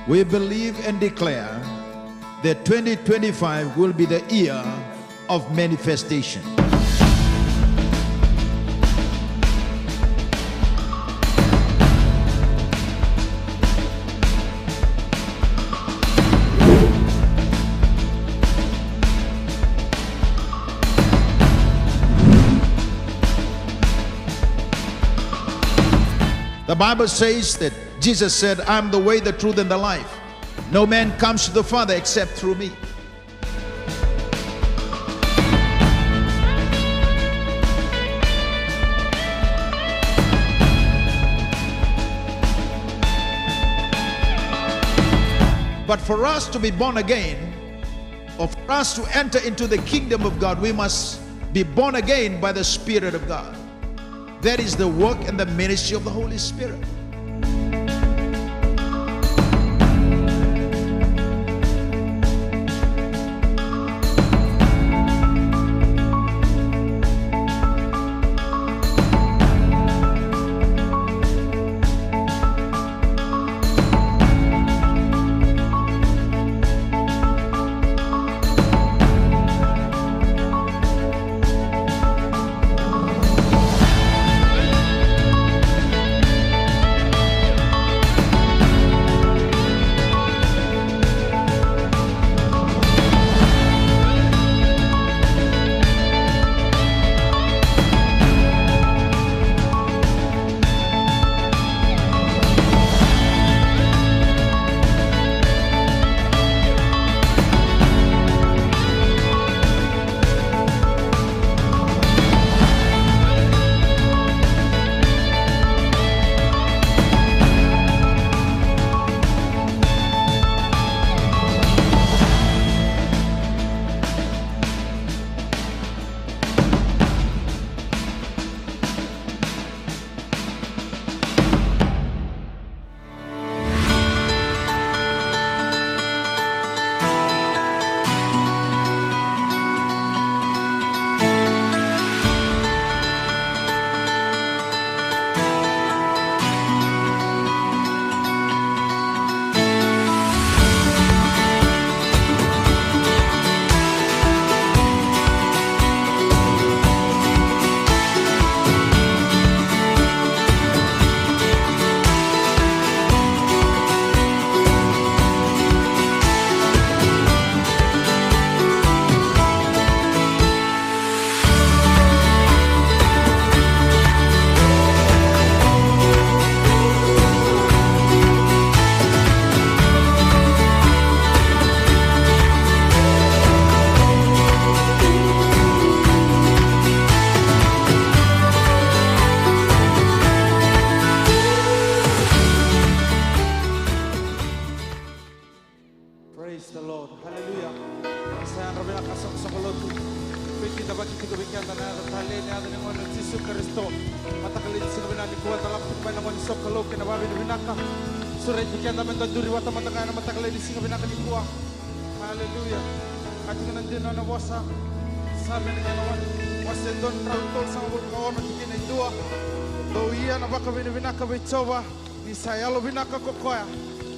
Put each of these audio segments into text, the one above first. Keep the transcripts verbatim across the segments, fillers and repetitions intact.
We believe and declare that twenty twenty-five will be the year of manifestation. The Bible says that Jesus said, "I am the way, the truth, and the life. No man comes to the Father except through me." But for us to be born again, or for us to enter into the kingdom of God, we must be born again by the Spirit of God. That is the work and the ministry of the Holy Spirit. Praise the Lord. Hallelujah. Sa yadra vinaka soqosoqo lotu. Veikidavaki tiko vei keda na yaca talei, na yaca ni Gone o Jisu Karisito. Mataka lailai ni siga vinaka nikua, da lako tiko mai na gauna ni sokalou kei na vakavinavinaka. Sureti keda me da duri vata mada ga ena mataka lailai ni siga vinaka nikua. Hallelujah. Ka tiko na dina na vosa. Same na kena wase dua na drau tolusagavulu ka ono, tikina e dua. Dou ia na vakavinavinaka vei Jiova, ni sa yalovinaka ko koya,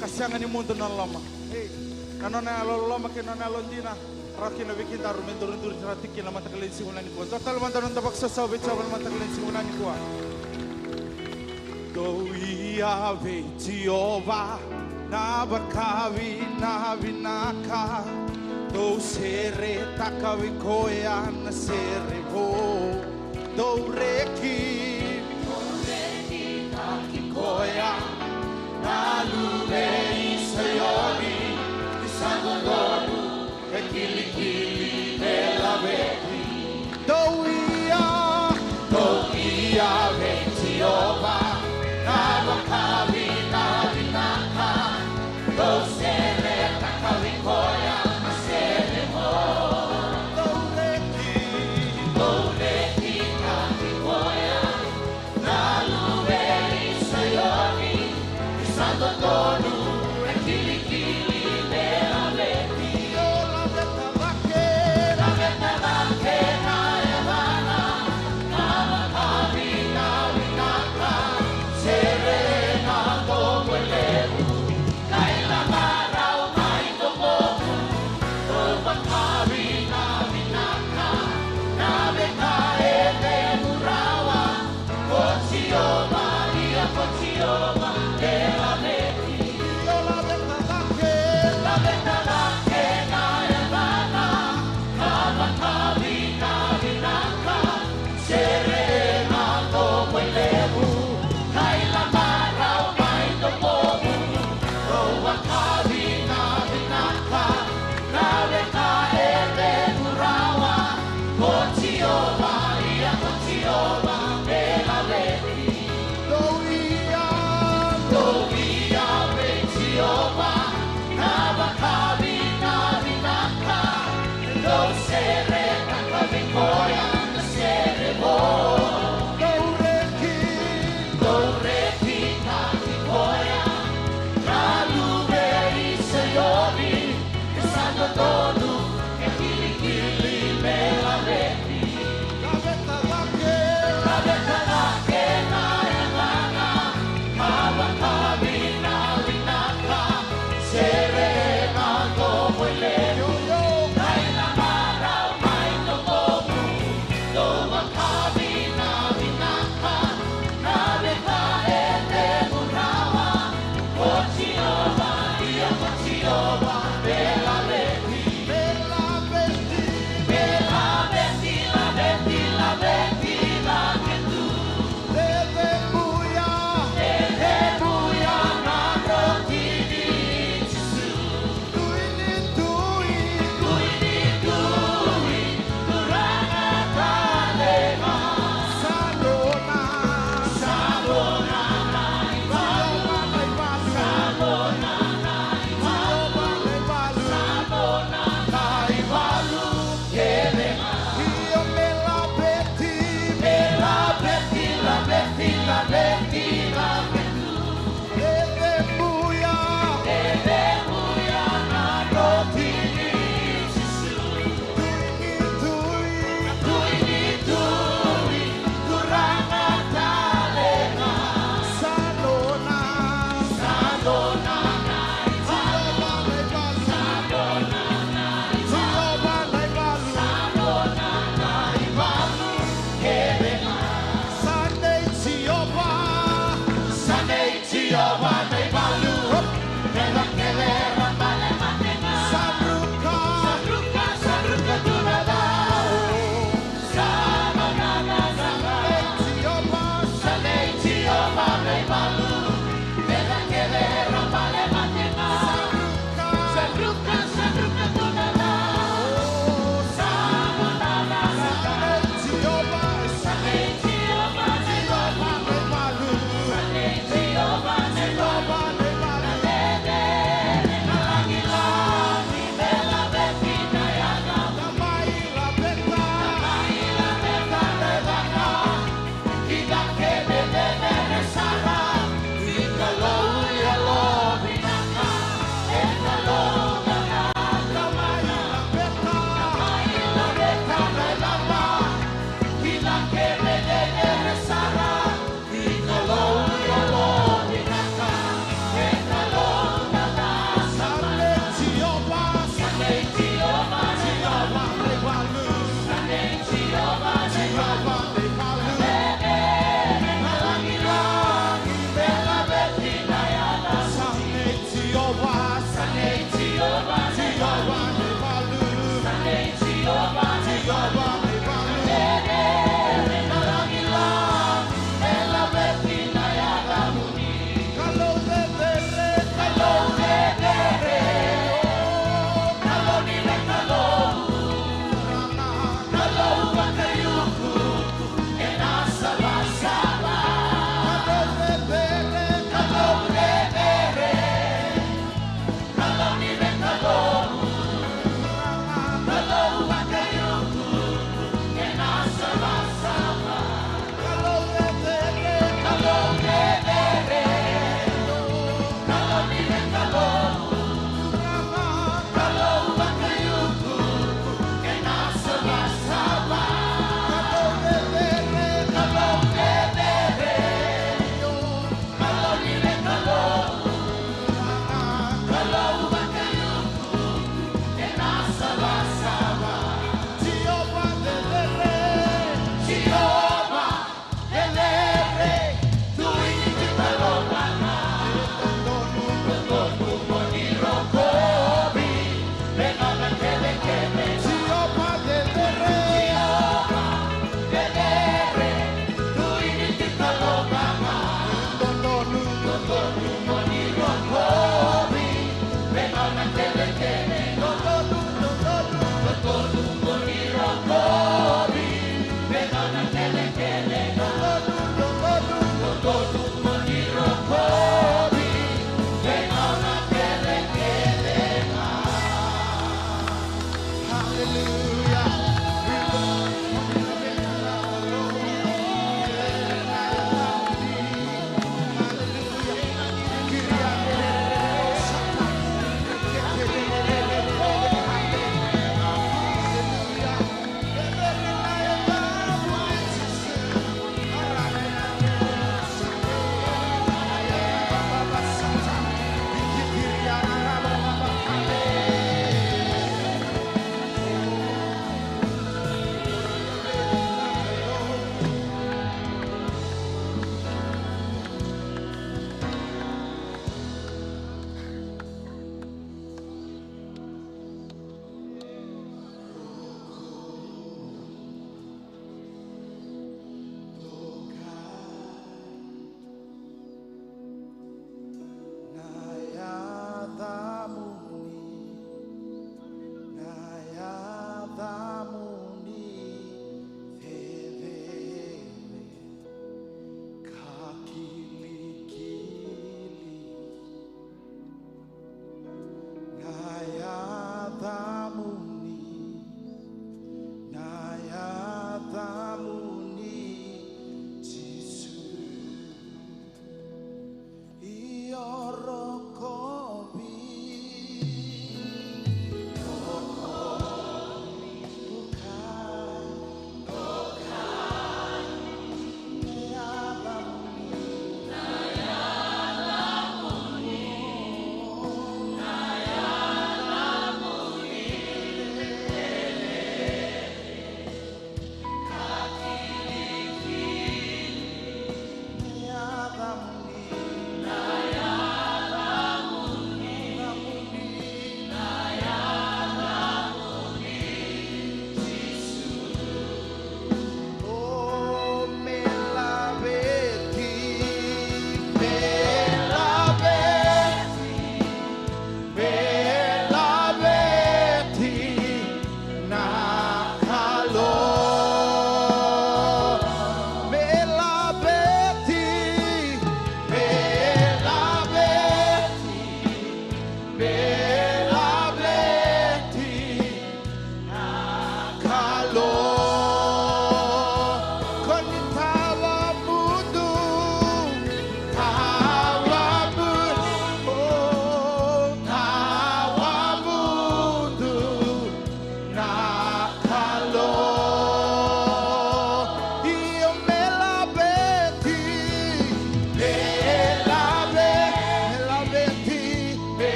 ka sega ni mudu na loloma. Ei, na nona yalololoma kei na nona yalodina, rawa kina vei kedaru me daru duri tiko kina na mataka lailai ni siga vinaka nikua. Dua tale mada na noda vakasausau vei Jiova na mataka lailai ni siga vinaka nikua. Dou ia vei Jiova na vakavinavinaka, dou seretaka vei koya na sere vou. Dou reki, dou rekitaki koya na luve i Saioni, ni sa dodonu e kilikili me laveti. Dou ia, dou ia vei Jiova na vakavinavinaka, dou seretaka vei koya na sere vou. Dou reki, dou rekitaki koya na luve i Saioni,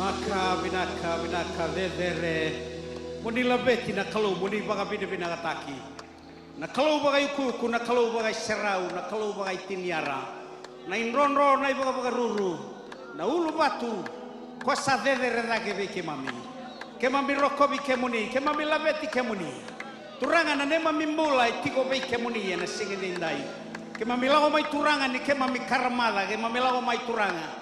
Vinaka, vinaka, vinaka, cecere. Mo ni laveti na Kalou, mo ni vakavinavinakataki. Na Kalou vakaiukuuku, na Kalou vakaiserau, na Kalou vakaitiniara. Na idrodro, na ivakavakaruru, na uluvatu, ko sa cecere cake vei keimami. Keimami rokovi kemuni, keimami laveti kemuni. Turaga, na neimami bula e tiko vei kemuni ena siga edaidai. Keimami lako mai Turaga ni keimami karamaca, keimami lako mai Turaga.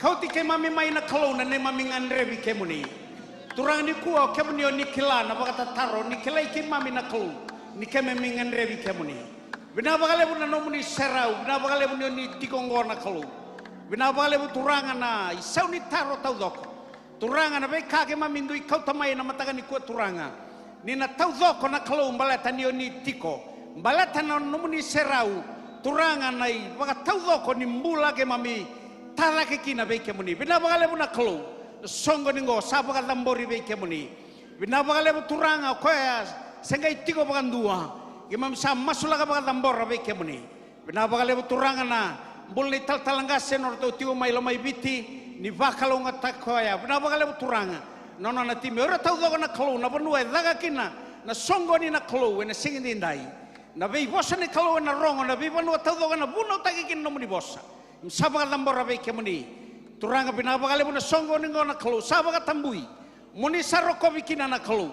Kauti keimami mai na Kalou na neimami gadrevi kemuni. Turaga nikua o kemuni o ni kila na vakatataro, ni kilai keimami na Kalou, ni keimami gadrevi kemuni. Vinaka vakalevu na nomuni serau, vinaka vakalevu ni o ni tiko oqo na Kalou. Vinaka vakalevu Turaga na isau ni taro taucoko. Turaga na veika keimami dui kauta mai ena mataka nikua Turaga. Ni na taucoko na Kalou baleta ni o ni tiko. Baleta na nomuni serau. Turaga na ivakataucoko ni bula keimami ta cake kina vei kemuni. Vinaka vakalevu na Kalou. Na soqo ni qo sa vakacabori vei kemuni. Vinaka vakalevu Turaga o koya se qai tiko vakadua. Keimami sa masulaka vakacabora vei kemuni. Vinaka vakalevu Turaga na bula ni talatala qase, nodratou tiko mai Lomaiviti, ni vakalougatataka koya. Vinaka vakalevu Turaga na nona timi. O ira taucoko na Kalou, na vanua e caka kina na soqoni na Kalou ena siga edaidai. Na veivosa ni Kalou ena rogo, na veivanua taucoko ena vunautaki kina na nomuni vosa. Sa vakacabora vei kemuni. Turaga vinaka vakalevu na soqoni qo na Kalou. Sa vakatabui. Mo ni sa rokovi kina na Kalou.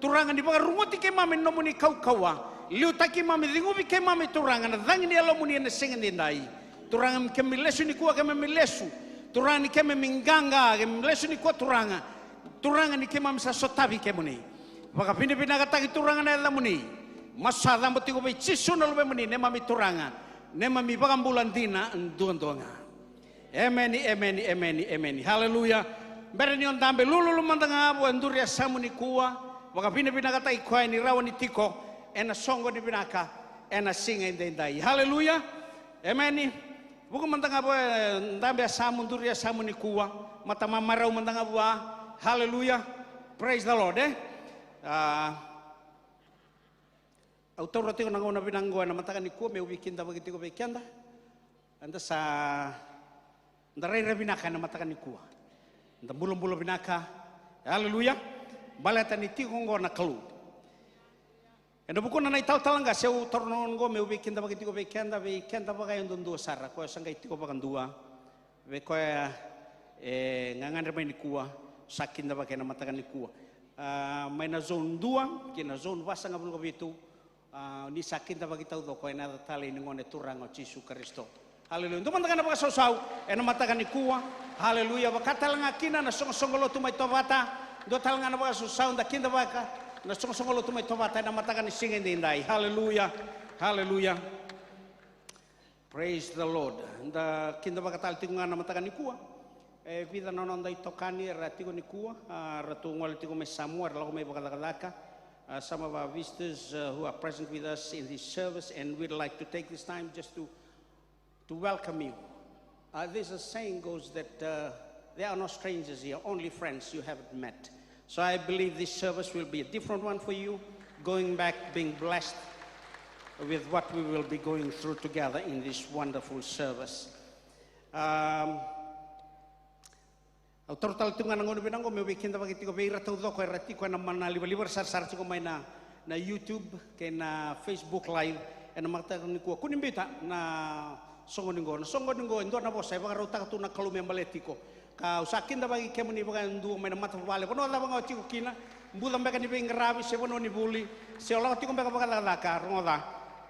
Turaga ni vakaruguti keimami na nomuni kaukauwa. Liutaki keimami, ceguvi keimami Turaga na cagi ni Yalomuni ena siga edaidai. Turaga ni keimami lesu nikua keimami lesu. Turaga ni keimami qaqa keimami lesu nikua Turaga. Turaga ni keimami sa sotavi kemuni. Vakavinavinakataki Turaga na yacamuni. Masu sa cabo tiko vei Jisu na Luvemuni neimami Turaga. Neimami vakabula dina duadua ga. Emeni, emeni, emeni, emeni. Haleluya. Bera ni o dabe lululu mada ga vua e duri yasamu nikua. Vakavinavinakataki koya ni rawa ni tiko ena soqoni vinaka ena siga edaidai. Haleluya. Emeni. Vuku mada ga vua e dabe yasamu, duri yasamu nikua. Mata mamarau mada ga vua. Haleluya. Praise the Lord, e? A, Au taura tiko na gauna vinaka oqo ena mataka nikua meu veikidavaki tiko vei keda. Eda sa, da rairai vinaka ena mataka nikua. Da bulabula vinaka. Aleluya. Baleta ni tiko oqo na Kalou. Ena vukuna na italatala qase, au taura na gauna oqo meu veikidavaki tiko vei keda, vei keda vakayadudua sara, koya sa qai tiko vakadua. Vei koya e gagadre mai nikua, sa kidavaki ena mataka nikua. A, mai na zone dua ki na zone vasagavulu ka vitu, a, ni sa kidavaki taucoko ena yaca talei ni Gone Turaga o Jisu Karisito. Haleluya. Dua mada ga na vakasausau ena mataka nikua. Haleluya. Vaka tale ga kina na soqosoqo lotu mai Tovata. Dua tale ga na vakasausau da kidavaka na soqosoqo lotu mai Tovata ena mataka ni siga edaidai. Haleluya. Haleluya. Praise the Lord. Da kidavaka tale tiko ga na mataka nikua. E vica na noda itokani era tiko nikua, a, ratou gole tiko mai Samoa, era lako mai vakacakacaka. A, some of our visitors, uh, who are present with us in this service, and we'd like to take this time just to, to welcome you. Uh, there's a saying goes that, uh, there are no strangers here, only friends you haven't met. So I believe this service will be a different one for you, going back, being blessed with what we will be going through together in this wonderful service. Um, au taura tale tiko ga na gauna vinaka oqo meu veikidavaki tiko vei ira taucoko era tiko ena mana livaliva, era sarasara tiko mai na, na YouTube kei na Facebook Live ena mataka nikua. Kua ni biuta na soqoni oqo. Na soqoni oqo e dua na vosa e vakarautaka tu na Kalou me baleti iko. Ka au sa kidavaki kemuni vakayadua mai na matavuvale, vanua cava ga o tiko kina, buca beka ni veiqaravi se vanua ni vuli, se o lako tiko beka vakacakacaka, rogoca.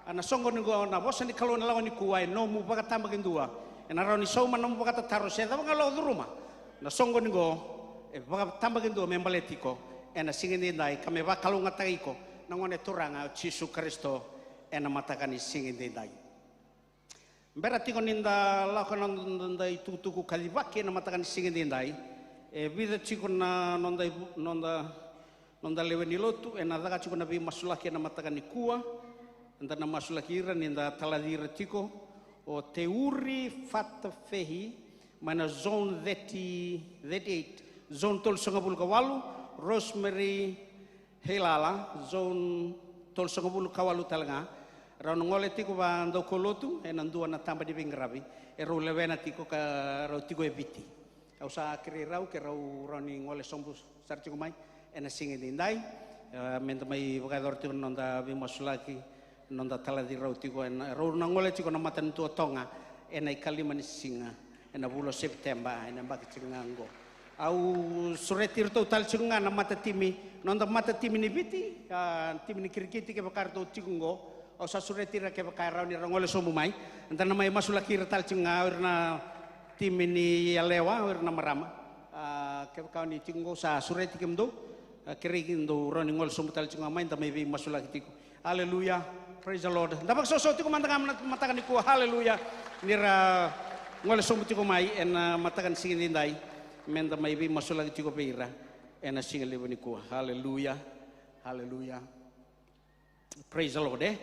A, na soqoni oqo, na vosa ni Kalou ena lako nikua e nomu vakatabakidua. Ena rawa ni sauma na nomu vakatataro se cava ga o lako curuma. Na soqoni oqo e vakatabakidua me baleti iko ena siga edaidai ka me vakalougatataki iko na Gone Turaga o Jisu Karisito ena mataka ni siga edaidai. Bera tiko ni da lako ena noda itukutuku kacivaki ena mataka ni siga edaidai. E vica tiko na noda ivu-, noda, noda lewe ni lotu ena caka tiko na veimasulaki ena mataka nikua. Eda na masulaki ira ni da talaci ira tiko. O Teuri Fatafehi mai na zone thirty, thirty-eight, zone tolusagavulu ka walu, Rosemary Heilala, zone tolusagavulu ka walu tale ga. Rau na gole tiko vakadaukaulotu ena dua na taba ni veiqaravi. E rau lewena tiko ka rau tiko e Viti. Au sa kerei rau ke rau rawa ni gole sobu sara tiko mai ena siga edaidai. E, meda mai vakayacora tiko na noda veimasulaki, noda talaci rau tiko ena, rau na gole tiko na matanitu o Toga ena ikalima ni siga ena vula o Sepiteba ena yabaki tiko ga oqo. Au sureti iratou tale tiko ga na matatimi, noda matatimi ni Viti, a, timi ni kirikiti, kevaka ratou tiko oqo, au sa sureti ira kevaka e rawa ni ra gole sobu mai. Eda na mai masulaki ira tale tiko ga, o ira na timi ni yalewa, o ira na marama. A, kevaka ni tiko oqo, sa sureti kemudou, a, kerei kemudou rawa ni gole sobu tale tiko ga mai, da mai veimasulaki tiko. Hallelujah. Praise the Lord. Da vakasoso tiko mada ga na mataka nikua. Hallelujah. Ni ra gole sobu tiko mai ena mataka ni siga edaidai, meda mai veimasulaki tiko vei ira ena siga levu nikua. Hallelujah. Hallelujah. Praise the Lord, e.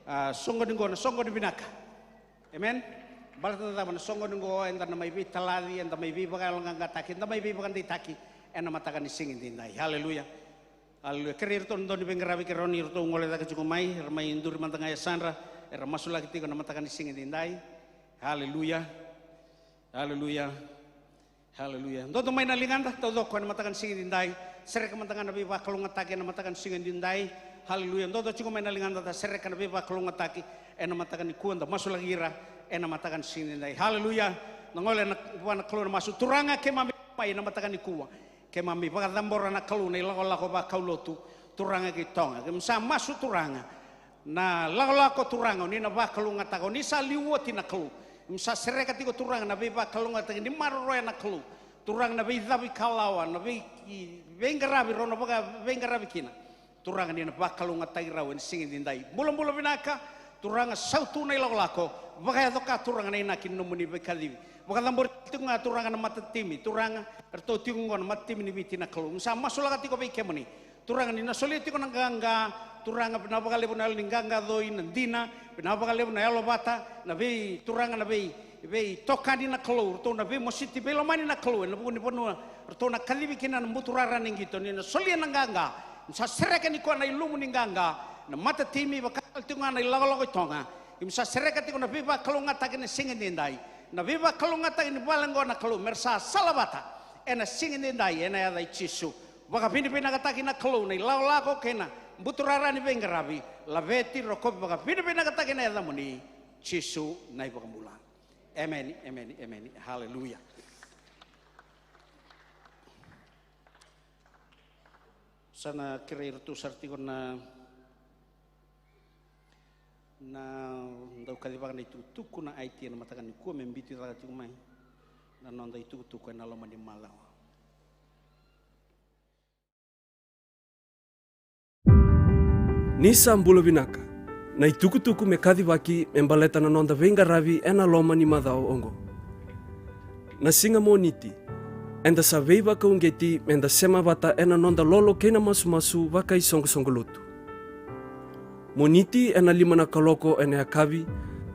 A, soqoni qo na soqoni vinaka. Amen. Baleta na cava? Na soqoni qo eda na mai veitalaci, eda mai veivakayaloqaqataki, eda mai veivakadeitaki ena mataka ni siga edaidai. Hallelujah. Hallelujah. Kerei iratou na dau ni veiqaravi ke rawa ni ratou gole cake tiko mai, era mai duri mada ga e yasadra, era masulaki tiko na mataka ni siga edaidai. Hallelujah. Hallelujah. Hallelujah. Dodo mai na ligada taucoko ena mataka ni siga edaidai. Sereka mada ga na veivakalougatataki ena mataka ni siga edaidai. Hallelujah. Dodo tiko mai na ligada, da sereka na veivakalougatataki ena mataka nikua, da masulaki ira ena mataka ni siga edaidai. Hallelujah. Na gole ena vua na Kalou na masu. Turaga, keimami mai ena mataka nikua, keimami vakacabora na Kalou na ilakolako vakaulotu, Turaga kei Toga. Keimami sa masu, Turaga, na lakolako, Turaga, o ni na vakalougatataka, o ni sa liu oti na Kalou. Keimami sa sereka tiko, Turaga, na veivakalougatataki ni maroroya na Kalou, Turaga, na veicavi kalawa, na vei, veiqaravi rau na vakaveiqaravi kina. Turaga, ni na vakalougatataki rau ena siga edaidai. Bulabula vinaka, Turaga, sautu na ilakolako, vakayaco ka, Turaga, na inaki ni nomuni veikacivi. Vakacabori tiko ga, Turaga, na matatimi, Turaga, eratou tiko oqo na matatimi ni Viti na Kalou. Keimami sa masulaka tiko vei kemuni, Turaga, ni na solia tiko na qaqa, Turaga, vinaka vakalevu na yalo ni qaqacoi, na dina, vinaka vakalevu na yalovata, na vei, Turaga, na vei, veitokani na Kalou, ratou na veimositi veilomani na Kalou ena vuku ni vanua ratou na kacivi kina na buturara ni qito, ni na solia na qaqa. Keimami sa sereka nikua na ilumu ni qaqa, na matatimi, vaka tale tiko ga na ilakolako i Toga. Keimami sa sereka tiko na veivakalougatataki ena siga edaidai, na veivakalougatataki ni vale oqo na Kalou, me ra sa salavata ena siga edaidai, ena yaca i Jisu. Vakavinavinakataki na Kalou na ilakolako kei na buturara ni veiqaravi. Laveti, rokovi, vakavinavinakataki na yacamuni, Jisu na iVakabula. Emeni, emeni, emeni. Haleluya. Sa na kerei iratou sara tiko na, na daukacivaka na itukutuku na I T ena mataka nikua me biuti cake tiko mai na noda itukutuku ena loma ni macawa. Ni sa bula vinaka. Na itukutuku me kacivaki me baleta na noda veiqaravi ena loma ni macawa oqo. Na siga Moniti, eda sa veivakauqeti meda sema vata ena noda lolo kei na masumasu vakaisoqosoqo lotu. Moniti ena lima na kaloko ena yakavi,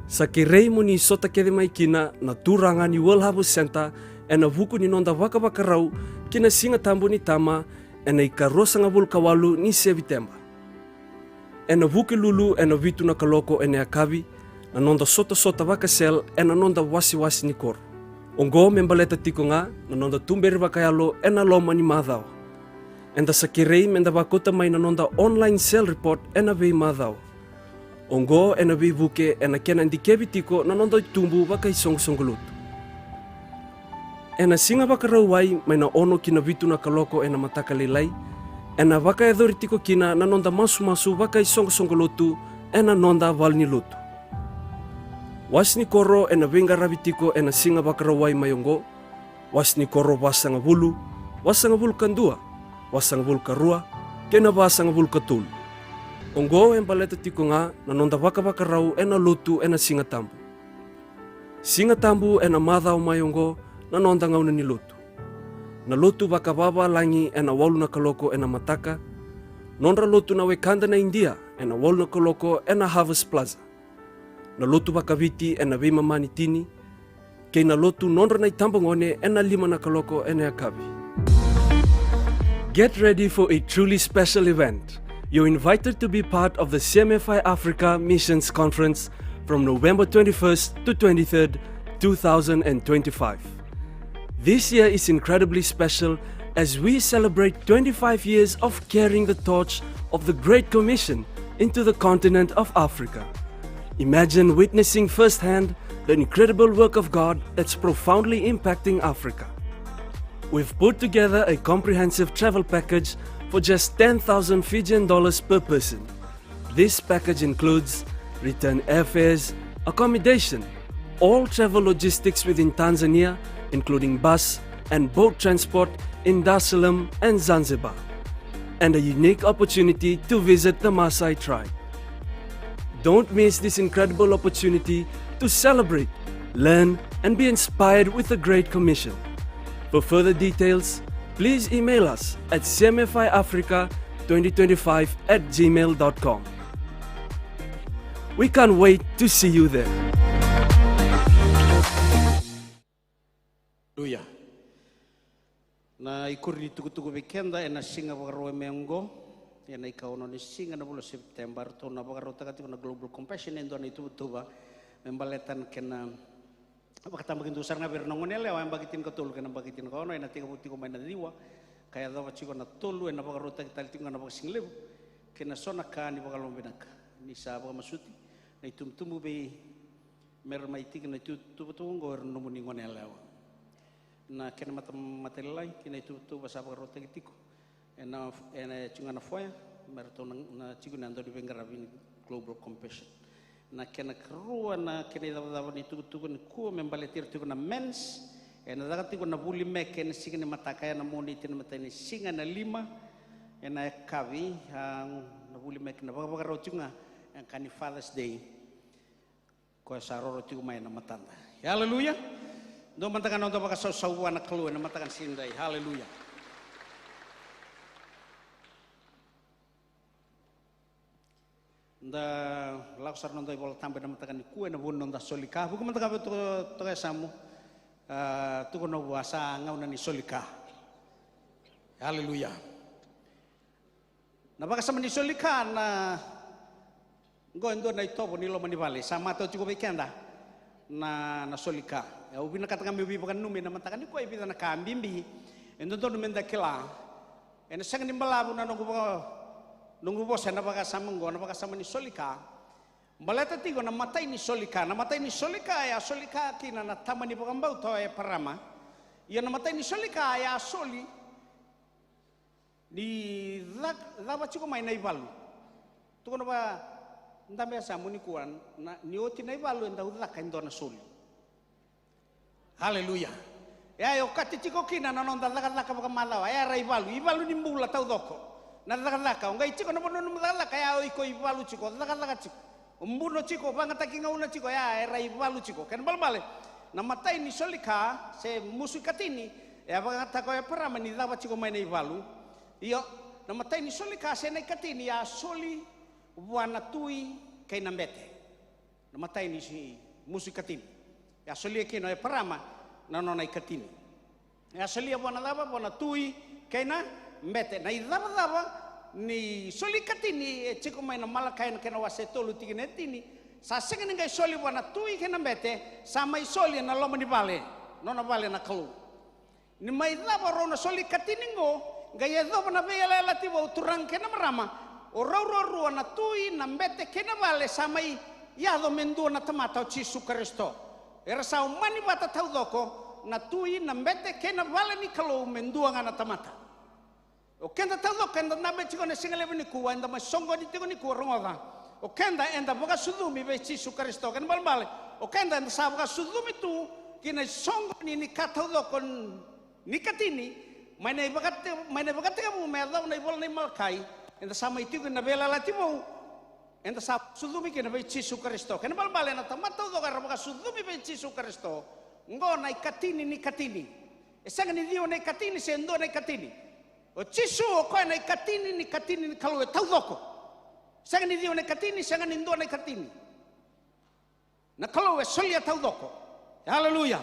sa kerei mo ni sota kece mai kina na turaga ni World Harvest Centre ena vuku ni noda vakavakarau ki na Siga Tabu ni Tama ena ikaruasagavulu ka walu ni Seviteba. Ena Vukelulu ena vitu na kaloko ena yakavi, na noda sotasota vaka-cell ena noda wasewase ni koro. Oqo me baleta tiko ga na noda tuberi vakayalo ena loma ni macawa. Eda sa kerei meda vakauta mai na noda online cell report ena veimacawa. Oqo ena veivuke ena kena dikevi tiko na noda itubu vakaisoqosoqo lotu. Ena Siga Vakarauwai mai na ono ki na vitu na kaloko ena mataka lailai, ena vakayacori tiko kina na noda masumasu vakaisoqosoqo lotu ena noda valenilotu. Wase ni koro ena veiqaravi tiko ena Siga Vakarauwai mai oqo, wase ni koro vasagavulu, vasagavulu ka dua, vasagavulu ka rua, kei na vasagavulu ka tolu. Oqo e baleta tiko ga na noda vakavakarau ena lotu ena Siga Tabu. Siga Tabu ena macawa mai oqo na noda gauna ni lotu. Na lotu vakavavalagi ena walu na kaloko ena mataka. Nodra lotu na wekada na Idia ena walu na kaloko ena Harvest Plaza. Na lotu vakaviti ena veimama ni tini, kei na lotu nodra na itabagone ena lima na kaloko ena yakavi. Get ready for a truly special event. You're invited to be part of the C M F I Africa Missions Conference from November twenty-first to twenty-third, two thousand and twenty-five. This year is incredibly special as we celebrate twenty-five years of carrying the torch of the Great Commission into the continent of Africa. Imagine witnessing firsthand the incredible work of God that's profoundly impacting Africa. We've put together a comprehensive travel package for just ten thousand Fijian dollars per person. This package includes return airfares, accommodation, all travel logistics within Tanzania, including bus and boat transport in Dar es Salaam and Zanzibar, and a unique opportunity to visit the Maasai tribe. Don't miss this incredible opportunity to celebrate, learn, and be inspired with the Great Commission. For further details, please email us at C M F I Africa twenty twenty-five at gmail dot com. We can't wait to see you there. Hallelujah. Na ikuri ni tukutuku vei keda ena siga Vakarauwai mai oqo, ena ikaono ni siga na vula o September, ratou na vakarautaka tiko na Global Compassion e dua na ituvatuva me baleta na kena vakatabakidua sara ga vei ira na goneyalewa, yabaki tinikatolu kei na yabaki tinikaono, ena tekivu tiko mai na ciwa ka yacova tiko na tolu, ena vakarautaki tale tiko ga na vakasigalevu kei na so na ka ni vakalomavinaka. Ni sa vakamasuti na itubutubu vei me ra mai tiki na ituvatuva oqo era na nomuni goneyalewa. Na kena mata, matailalai kei na ituvatuva sa vakarautaki tiko ena, ena tiko ga na foya me ratou na, na tiko na dau ni veiqaravi ni Global Compassion. Na kena karua na kena icavacava ni tukutuku nikua me baleti ira tiko na men's, ena caka tiko na vuli meke ena siga ni mataka, ena Moniti na matai ni siga ena lima ena yakavi, a, na vuli meke na vakavakarau tiko ga ena ka ni Father's Day. Koya sa roro tiko mai na matada. Hallelujah. Dua mada ga na noda vakasausau vua na Kalou ena mataka ni siga edai. Hallelujah. Da lako sara na noda iVola Tabu ena mataka nikua ena vuku ni noda soli ka. Vuku mada ga vei toka, toka e samu. A, tukuna vua sa gauna ni soli ka. Hallelujah. Na vakasama ni soli ka na oqo e dua na itovo ni loma ni vale. Sa matau tiko vei keda na, na soli ka. Au vinakata ga meu veivakananumi ena mataka nikua e vica na ka bibi e dodonu meda kila. Ena sega ni balavu na noqu vaka, noqu vosa ena vakasama oqo, na vakasama ni soli ka. Baleta tiko na matai ni soli ka. Na matai ni soli ka e a soli ka kina na tama ni vakabauta o Eparama. Ia na matai ni soli ka e a soli ni ca-, cava tiko mai na ivalu. Tukuna vua, dabe e samu nikua, na, ni oti na ivalu e dau caka e dua na soli. Hallelujah. E a okati tiko kina na noda cakacaka vakamacawa, e era ivalu, ivalu ni bula taucoko. Na cakacaka, o qai tiko na vanua nomu cakacaka, e a o iko ivalu tiko, cakacaka tiko. O buno tiko, o vagataki gauna tiko, e a era ivalu tiko. Kena balebale, na matai ni soli ka, se musu ikatini, e a vagataka o Eparama ni cava tiko mai na ivalu. Io, na matai ni soli ka, se na ikatini, e a soli vua na tui kei na bete. Na matai ni si-, musu ikatini. E a solia kina o Eparama na nona ikatini. E a solia vua na cava, vua na tui kei na bete. Na icavacava ni soli ikatini e tiko mai na Malakai na kena wase e tolu tikina e tini. Sa sega ni qai soli vua na tui kei na bete, sa mai soli ena loma ni vale, nona vale na Kalou. Ni mai cava rau na soli ikatini oqo, qai yacova na veiyalayalati vou, turaga kei na marama, o rau ruarua na tui, na bete kei na vale sa mai yaco me dua na tamata o Jisu Karisito. Era sa umani vata taucoko na tui, na bete kei na vale ni Kalou me dua ga na tamata. O keda taucoko eda dabe tiko na sigalevu nikua, eda mai soqoni tiko nikua, rogoca. O keda eda vakasucumi vei Jisu Karisito. Kena balebale, o keda eda sa vakasucumi tu ki na isoqoni ni ka taucoko ni ikatini, mai na ivakate-, mai na ivakatekivu me yacova na ivola nei Malakai, eda sa mai tiko ena veiyalayalati vou, eda sa vakasucumi kina vei Jisu Karisito. Kena balebale na tamata taucoko era vakasucumi vei Jisu Karisito. Oqo na ikatini ni ikatini. E sega ni ciwa na ikatini se dua na ikatini. O Jisu o koya na ikatini ni ikatini ni Kalou e taucoko. Sega ni ciwa na ikatini, sega ni dua na ikatini. Na Kalou e solia taucoko. Haleluya.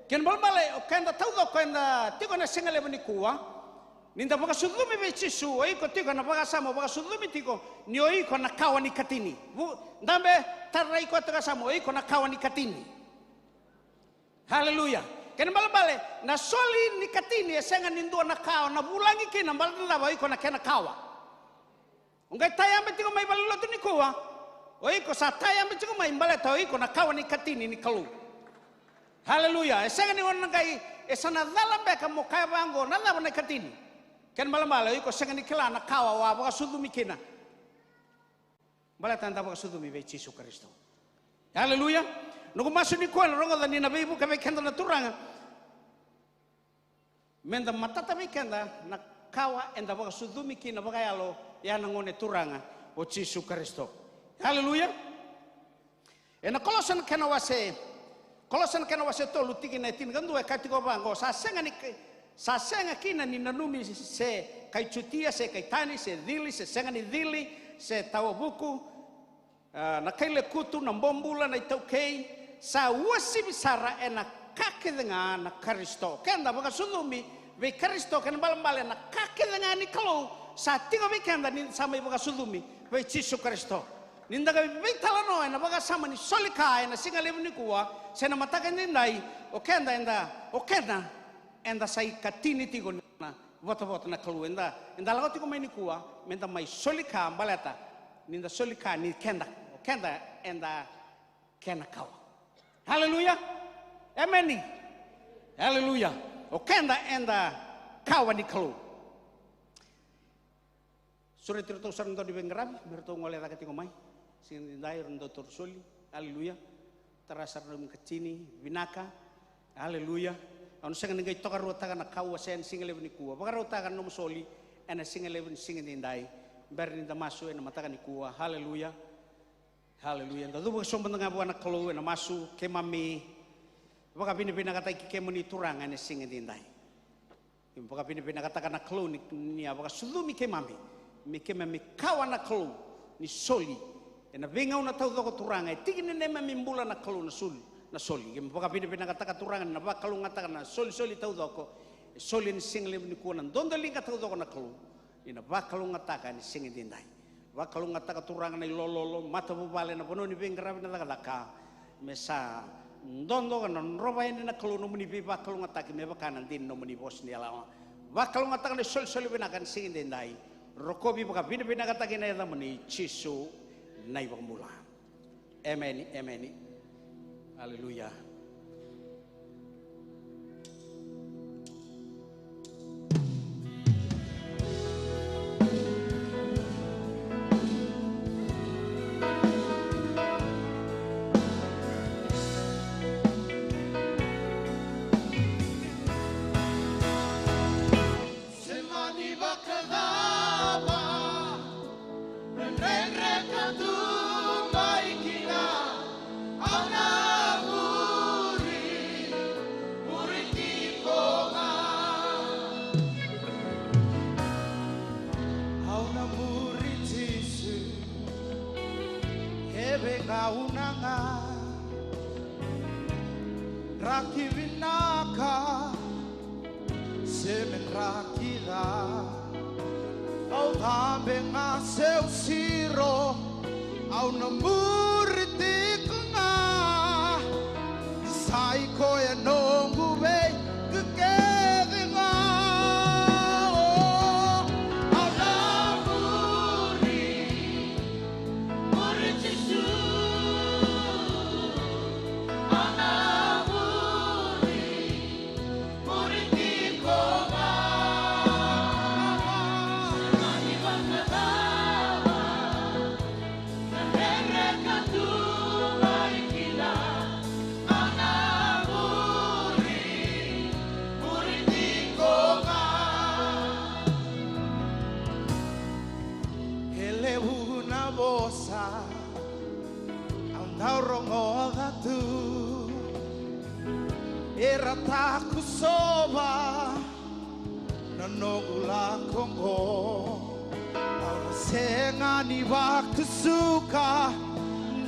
Kena balebale, o keda taucoko eda tiko ena sigalevu nikua, ni da vakasucumi vei Jisu, o iko tiko ena vakasama o vakasucumi tiko ni o iko na kawa ni ikatini. Vu-, dabe, tarai koya tiko e yasamu, o iko na kawa ni ikatini. Haleluya. Kena ibalebale, na soli ni katini e sega ni dua na ka o na vulagi kina, baleta na cava? O iko na kena kawa. O qai tayabe tiko mai valenilotu nikua, o iko sa tayabe tiko mai baleta o iko na kawa ni katini ni Kalou. Haleluya. E sega ni o na qai, e sa na cala beka mo kaya vaqo, na cava na ikatini? Kena ibalebale, o iko sega ni kila na kawa o a vakasucumi kina. Baleta eda vakasucumi vei Jisu Karisito. Haleluya. Noqu masu nikua ena rogoca ni na veivuke vei keda na Turaga. Meda matata vei keda na kawa eda vakasucumi kina vakayalo, ya na Gone Turaga o Jisu Karisito. Haleluya. Ena Kolosa na kena wase, Kolosa na kena wase tolu, tikina e tinikadua, e kaya tiko vaqo: Sa sega ni, sa sega kina ni nanumi se kai Jutia se kai tani, se cili se sega ni cili, se tawavuku, a, na kai lekutu, na bobula, na itaukei, sa uasivi sara ena ka kece ga na Karisito. Keda vakasucumi vei Karisito, kena ibalebale na ka kece ga ni Kalou sa tiko vei keda ni sa mai vakasucumi vei Jisu Karisito. Ni da qai veitalanoa ena vakasama ni soli ka ena siga levu nikua se na mataka edaidai, o keda eda, o keda eda sa ikatini tiko ni na votavota na Kalou. Eda, eda lako tiko mai nikua meda mai soli ka, baleta ni da soli ka ni keda, o keda eda kena kawa. Haleluya. Emeni. Haleluya. O keda eda kawa ni Kalou. Sureti iratou sara na dau ni veiqaravi me ratou gole cake tiko mai. Siga edaidai era dau taura soli. Aleluya. Tara sara na nomu katini vinaka. Aleluya. Au na sega ni qai tokaruataka na ka au wasea ena siga levu nikua. Vakarautaka na nomu soli ena siga levu ni siga edaidai, bera ni da masu ena mataka nikua. Aleluya. Aleluya. Da cuva sobu mada ga vua na Kalou ena masu. Keimami vakavinavinakataki kemuni Turaga ena siga edaidai. Keimami vakavinavinakataka na Kalou ni, ni a vakasucumi keimami me keimami kawa na Kalou ni soli ena veigauna taucoko. Turaga, e tiki ni neimami bula na Kalou na soli, na soli. Keimami vakavinavinakataka Turaga ni na vakalougatataka na solisoli taucoko e soli ena siga levu nikua, na dodoliga taucoko na Kalou, ni na vakalougatataka ena siga edaidai. Vakalougatataka Turaga na ilololo, matavuvale, na vanua ni veiqaravi, na cakacaka. Me sa dodo ka na drova yani na Kalou nomuni veivakalougatataki me vaka na dina ni nomuni vosa ni yalayala. Vakalougatataka na isolisoli vinaka ena siga edaidai. Rokovi, vakavinavinakataki na yacamuni Jisu na iVakabula. Emeni, emeni. Aleluya. Se mani vakacava na dredre ka tu mai kina, au na muri, muri tiko ga. Au na muri Jisu, kevaka au na ga draki vinaka se me draki ca. Au cabe ga se au siro, au na muri tiko ga. Sa i koya noqu veika kece ga. Au na muri, muri Jisu. Au na muri, muri tiko ga. Se mani vakacava na dredre ka tu mai kina, au na muri, muri tiko ga. E levu na vosa au dau rogoca tu, era takusova na noqu lako oqo. Au na sega ni vakasuka,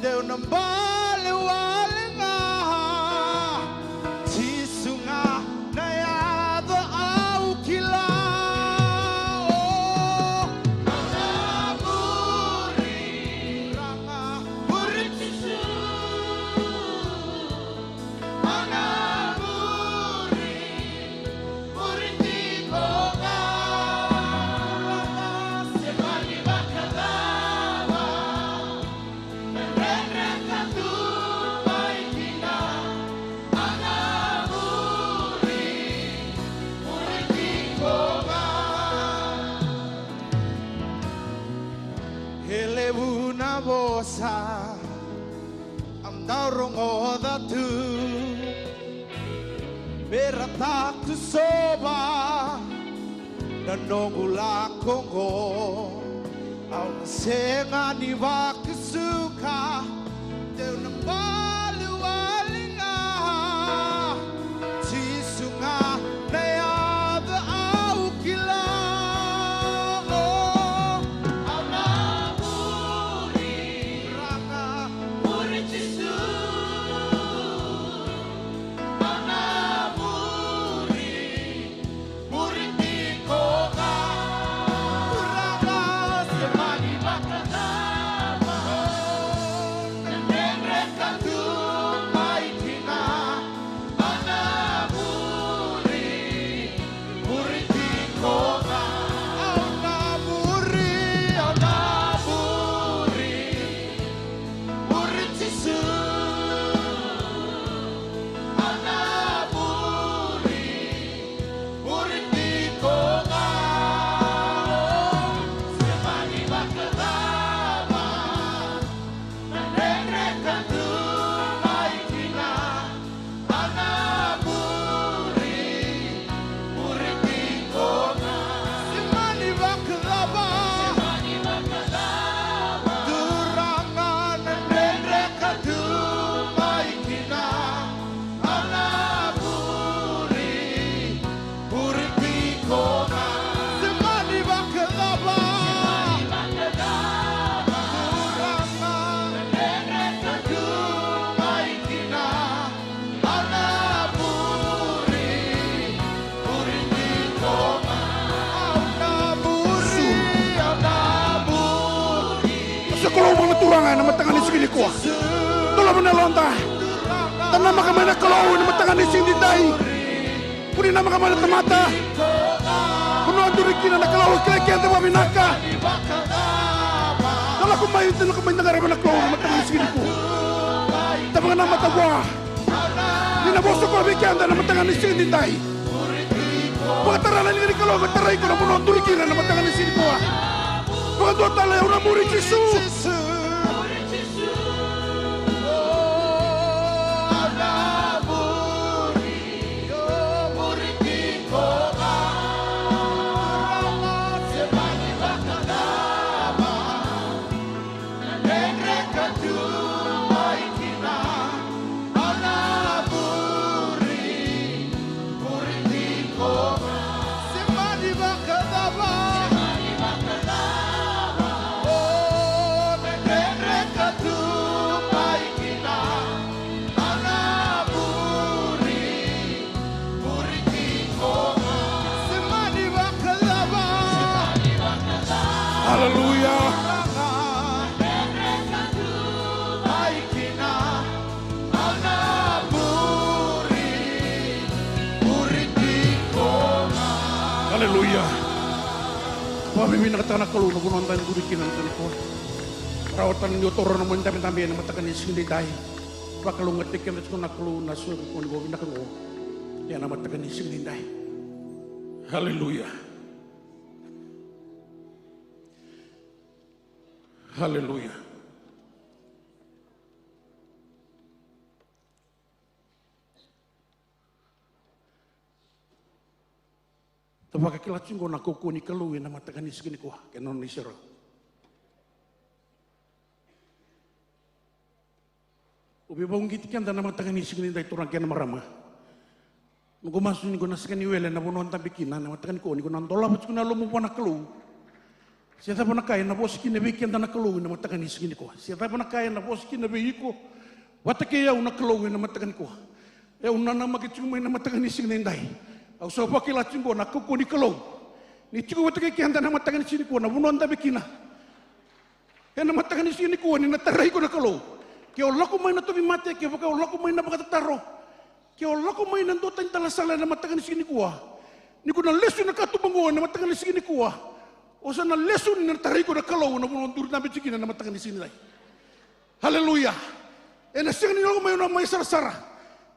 deu na bale wale ga. Jisu ga na yaca au kila. Au na muri, au na muri Jisu. Au na muri. Sa au dau rogoca tu me ra tatusova na noqu lako oqo. Au na sega ni vakasuka, deu na bale wale ga. Jisu ga na yaca au kila. Au na muri, Turaga, muri Jisu. Au na muri, muri tiko ga. Turaga, se mani vakacava na dredre ka tu mai kina. Au na muri, muri tiko ga. Au na muri, au na muri, muri Jisu. Au na muri, muri tiko ga. Se mani vakacava na dredre ka tu mai kina. Au na muri, muri tiko ga. Se mani vakacava, se mani vakacava, Turaga, na dredre ka tu mai kina. Au na muri, muri tiko ga. Se mani vakacava, se mani vakacava, Turaga, na dredre ka tu mai kina. Au na muri, muri tiko ga. Au na muri, au na muri. Sa Kalou vakatura ga ena mataka ni siga nikua. Dolava na yaloda. Da namaka mai na Kalou ena mataka ni siga nidai. Ko ni namaka mai na tamata. Ko na duri kina na Kalou e kilai keda vakavinaka. Da lako mai, da lako mai da qarava na Kalou ena mataka ni siga nikua. Da vakanamata vua. Ni na vosa koya vei keda ena mataka ni siga nidai. Vakatara na liga ni Kalou me tarai iko na vanua o duri kina ena mataka ni siga nikua. Vakadua tale, au na muri Jisu. Aleluya. Aleluya. Vakavinavinakataka na Kalou na vanua da duri kina na mataka nikua. Rawa tale ni o taura na nomu idabedabe ena mataka ni siga nidai. Vakalougatataki keda tiko na Kalou na soqo ni vinaka oqo ena mataka ni siga nidai. Aleluya. Aleluya. Da vakila tiko na kaukauwa ni Kalou ena mataka ni siga nikua kei na nona iserau. Au veivakauqeti keda na mataka ni siga nidai, turaga kei na marama. Noqu masu ni ko na sega ni wele na vanua o dabe kina na mataka nikua, ni ko na dolava tiko na yalomu vua na Kalou. Se cava na ka ena vosa kina vei keda na Kalou ena mataka ni siga nikua? Se cava na ka ena vosa kina vei iko vata kei au na Kalou ena mataka nikua? E, au nanamaki tiko mai na mataka ni siga nidai. Au sa vakila tiko na kaukauwa ni Kalou ni tiko vata kei keda na mataka ni siga nikua, na vanua o dabe kina. Ena mataka ni siga nikua ni na tarai iko na Kalou. Ke o lako mai na tauvimate, kevaka o lako mai na vakatataro, ke o lako mai na dua tani tale na sala ena mataka ni siga nikua, ni ko na lesu ina katuba oqo ena mataka ni siga nikua, o sa na lesu ni na tarai iko na Kalou ena vanua o duri dabe tiko kina ena mataka ni siga nidai. Aleluya. Ena sega ni lako mai o na mai sarasara,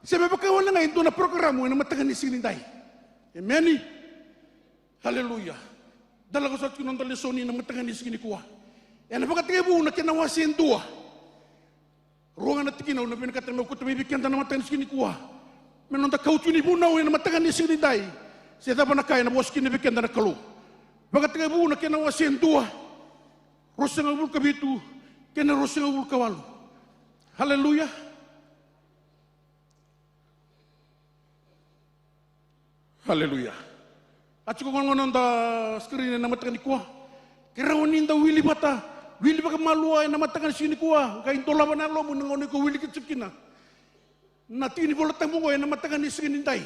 se me vaka wale ga e dua na porokaramu ena mataka ni siga nidai. Emeni. Aleluya. Da lako sara tiko na noda lesoni ena mataka ni siga nikua. Ena Vakatekivu na kena wase e dua. Rua ga na tikina au na vinakata meu kauta mai vei keda na mataka ni siga nikua. Me noda kauti ni vunau ena mataka ni siga nidai. Se cava na ka ena vosa kina vei keda na Kalou. Vakatekivu na kena wase e dua. Ruasagavulu ka vitu kei na ruasagavulu ka walu. Haleluya. Haleluya. A tiko gona na noda screen ena mataka nikua. Ke rawa ni da wili vata, wili vakamalua ena mataka ni siga nikua. Qai dolava na yalomu na gauna iko wilika tiko kina na tiki ni Vola Tabu oqo ena mataka ni siga nidai.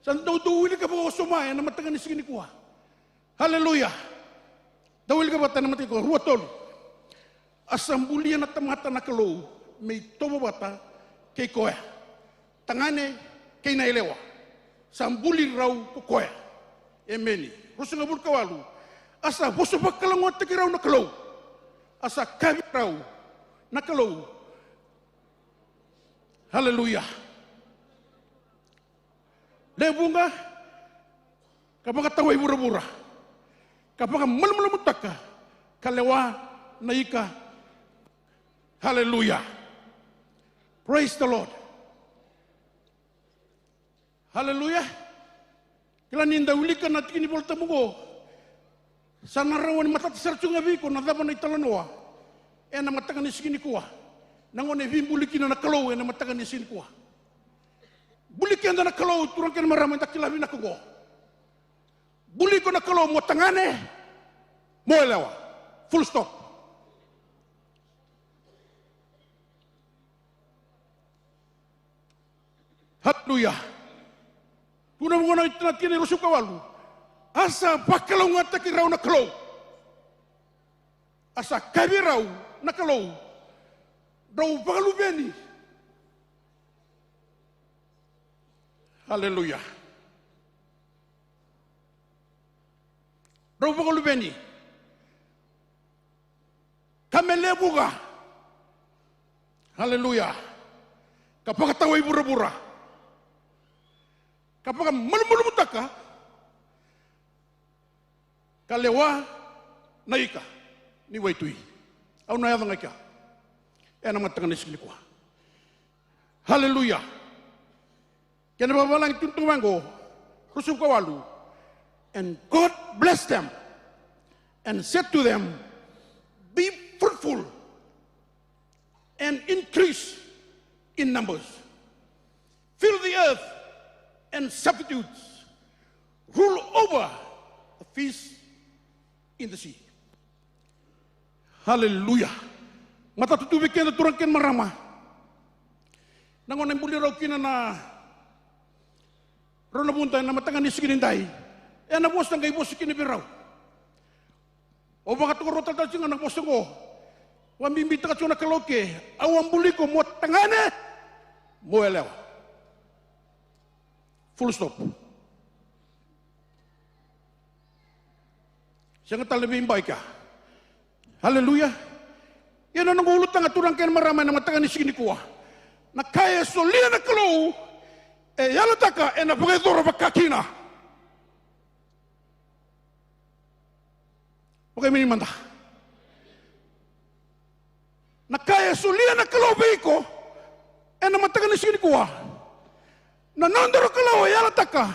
Sa dau dau wilika vakawasoma ena mataka ni siga nikua. Haleluya. Da wilika vata ena mataka nikua, rua tolu. A sa bulia na tamata na Kalou me itovo vata kei koya, tagane kei na yalewa. Sa buli rau ko koya. Emeni. Ruasagavulu ka walu. A sa vosa vakalougatataki rau na Kalou. A sa kaya vei rau na Kalou. Haleluya. Lewe vuqa, ka vakatawai vuravura, ka vakamalumalumutaka, ka lewa na ika. Haleluya. Praise the Lord. Haleluya. Kila ni da wilika na tiki ni Vola Tabu oqo, sa na rawa ni matata sara tu ga vei iko na cava na italanoa ena mataka ni siga nikua. Na gauna e veibuli kina na Kalou ena mataka ni siga nikua. Buli keda na Kalou, turaga kei na marama, eda kila vinaka oqo. Buli iko na Kalou mo tagane, mo yalewa. Full stop. Haleluya. Tukuna vaqo na tikina e ruasagavulu ka walu. A sa vakalougatataki rau na Kalou. A sa kaya vei rau na Kalou, drau vakaluveni. Haleluya. Drau vakaluveni. Ka me lewe vuqa. Haleluya. Ka vakatawai vuravura. Ka vakamalumalumutaka. Ka lewa na ika ni waitui. Au na yaco ga i kea ena mataka ni siga nikua. Haleluya. Kena vakavalagi tukuna tu vaqo, ruasagavulu ka walu. And God blessed them and said to them, be fruitful and increase in numbers. Fill the earth and subdue it. Rule over the fish in the sea. Haleluya. Matata tu vei keda turaga kei na marama. Na gauna e buli rau kina na rau na vuda ena mataka ni siga nidai. Ena vosa qai vosa kina vei rau. O vakatokorua talega tiko ga na vosa oqo. Vakabibitaka tiko na Kalou ke, au a buli iko mo tagane, mo yalewa. Full stop. Sega tale ni veibai kea. Haleluya. Ia na noqu ulutaga turaga kei na marama ena mataka ni siga nikua. Na ka e solia na Kalou, e yalataka ena vakayacora vakakina. Vakaimini mada. Na ka e solia na Kalou vei iko ena mataka ni siga nikua. Na nodaru Kalou e yalataka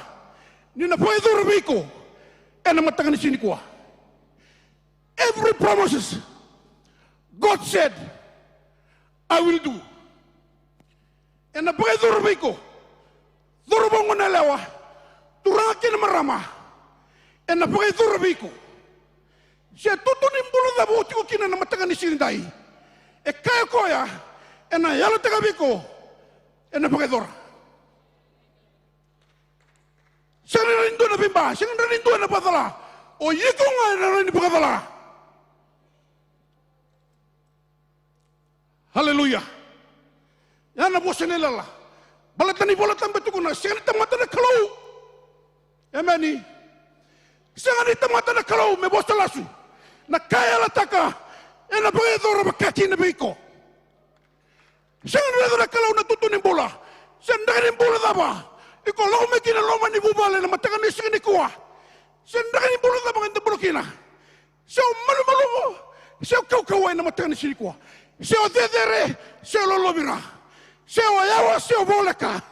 ni na vakayacora vei iko ena mataka ni siga nikua. Every promises God said, I will do. Ena vakayacora vei iko. Cauravou, goneyalewa, turaga kei na marama, ena vakayacora vei iko. Se tutu ni bula cava o tiko kina na mataka ni siga nidai, e kaya o koya, ena yalataka vei iko, ena vakayacora. Sega ni rawa ni dua na veiba, sega ni rawa ni dua na vakacala. O iko ga ena rawa ni vakacala. Haleluya. Ya na vosa ni yalayala. Baleta ni Vola Tabu e tukuna, sega ni tamata na Kalou. Emeni. Sega ni tamata na Kalou me vosa lasu. Na ka e yalataka, ena vakayacora vakakina vei iko. Sega ni raica na Kalou na tutu ni bula. Se draki ni bula cava iko lako mai kina loma ni vuvale na mataka ni siga nikua. Se draki ni bula cava ga eda bula kina. Se o malumalumu, Se o kaukauwa ena mataka ni siga nikua. Se o cecere, se o lolovira. Se o yawa, se o voleka.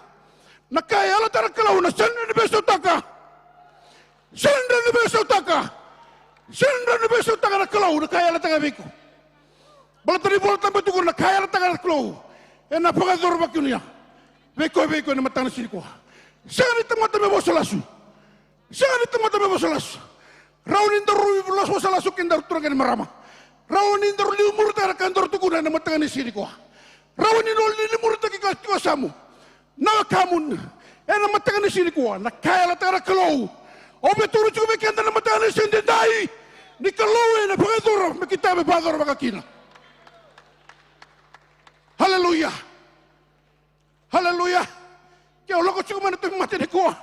Na ka e yalataka na Kalou na sega ni veisautaka. Sega ni veisautaka. Sega ni veisautaka na Kalou na ka e yalataka vei iko. Baleta ni Vola Tabu e tukuna na ka e yalataka na Kalou ena vakayacora vakakina vei koya vei iko ena mataka ni siga nikua. Sega ni tamata me vosa lasu. Sega ni tamata me vosa lasu. Rawa ni daru vosa lasu kedaru turaga kei na marama. Rawa ni daru liumuritaka na ka daru tukuna ena mataka ni siga nikua. Rawa ni daru liumuritaki ka tiko yasamu. Na wekamu ena mataka ni siga nikua, na ka e yalataka na Kalou. Au via tukuna tiko vei keda na mataka ni siga edaidai, ni Kalou ena vakayacora me keitou vakayacora vakakina. Haleluya. Haleluya. Ke o lako tiko mai na tauvimate nikua,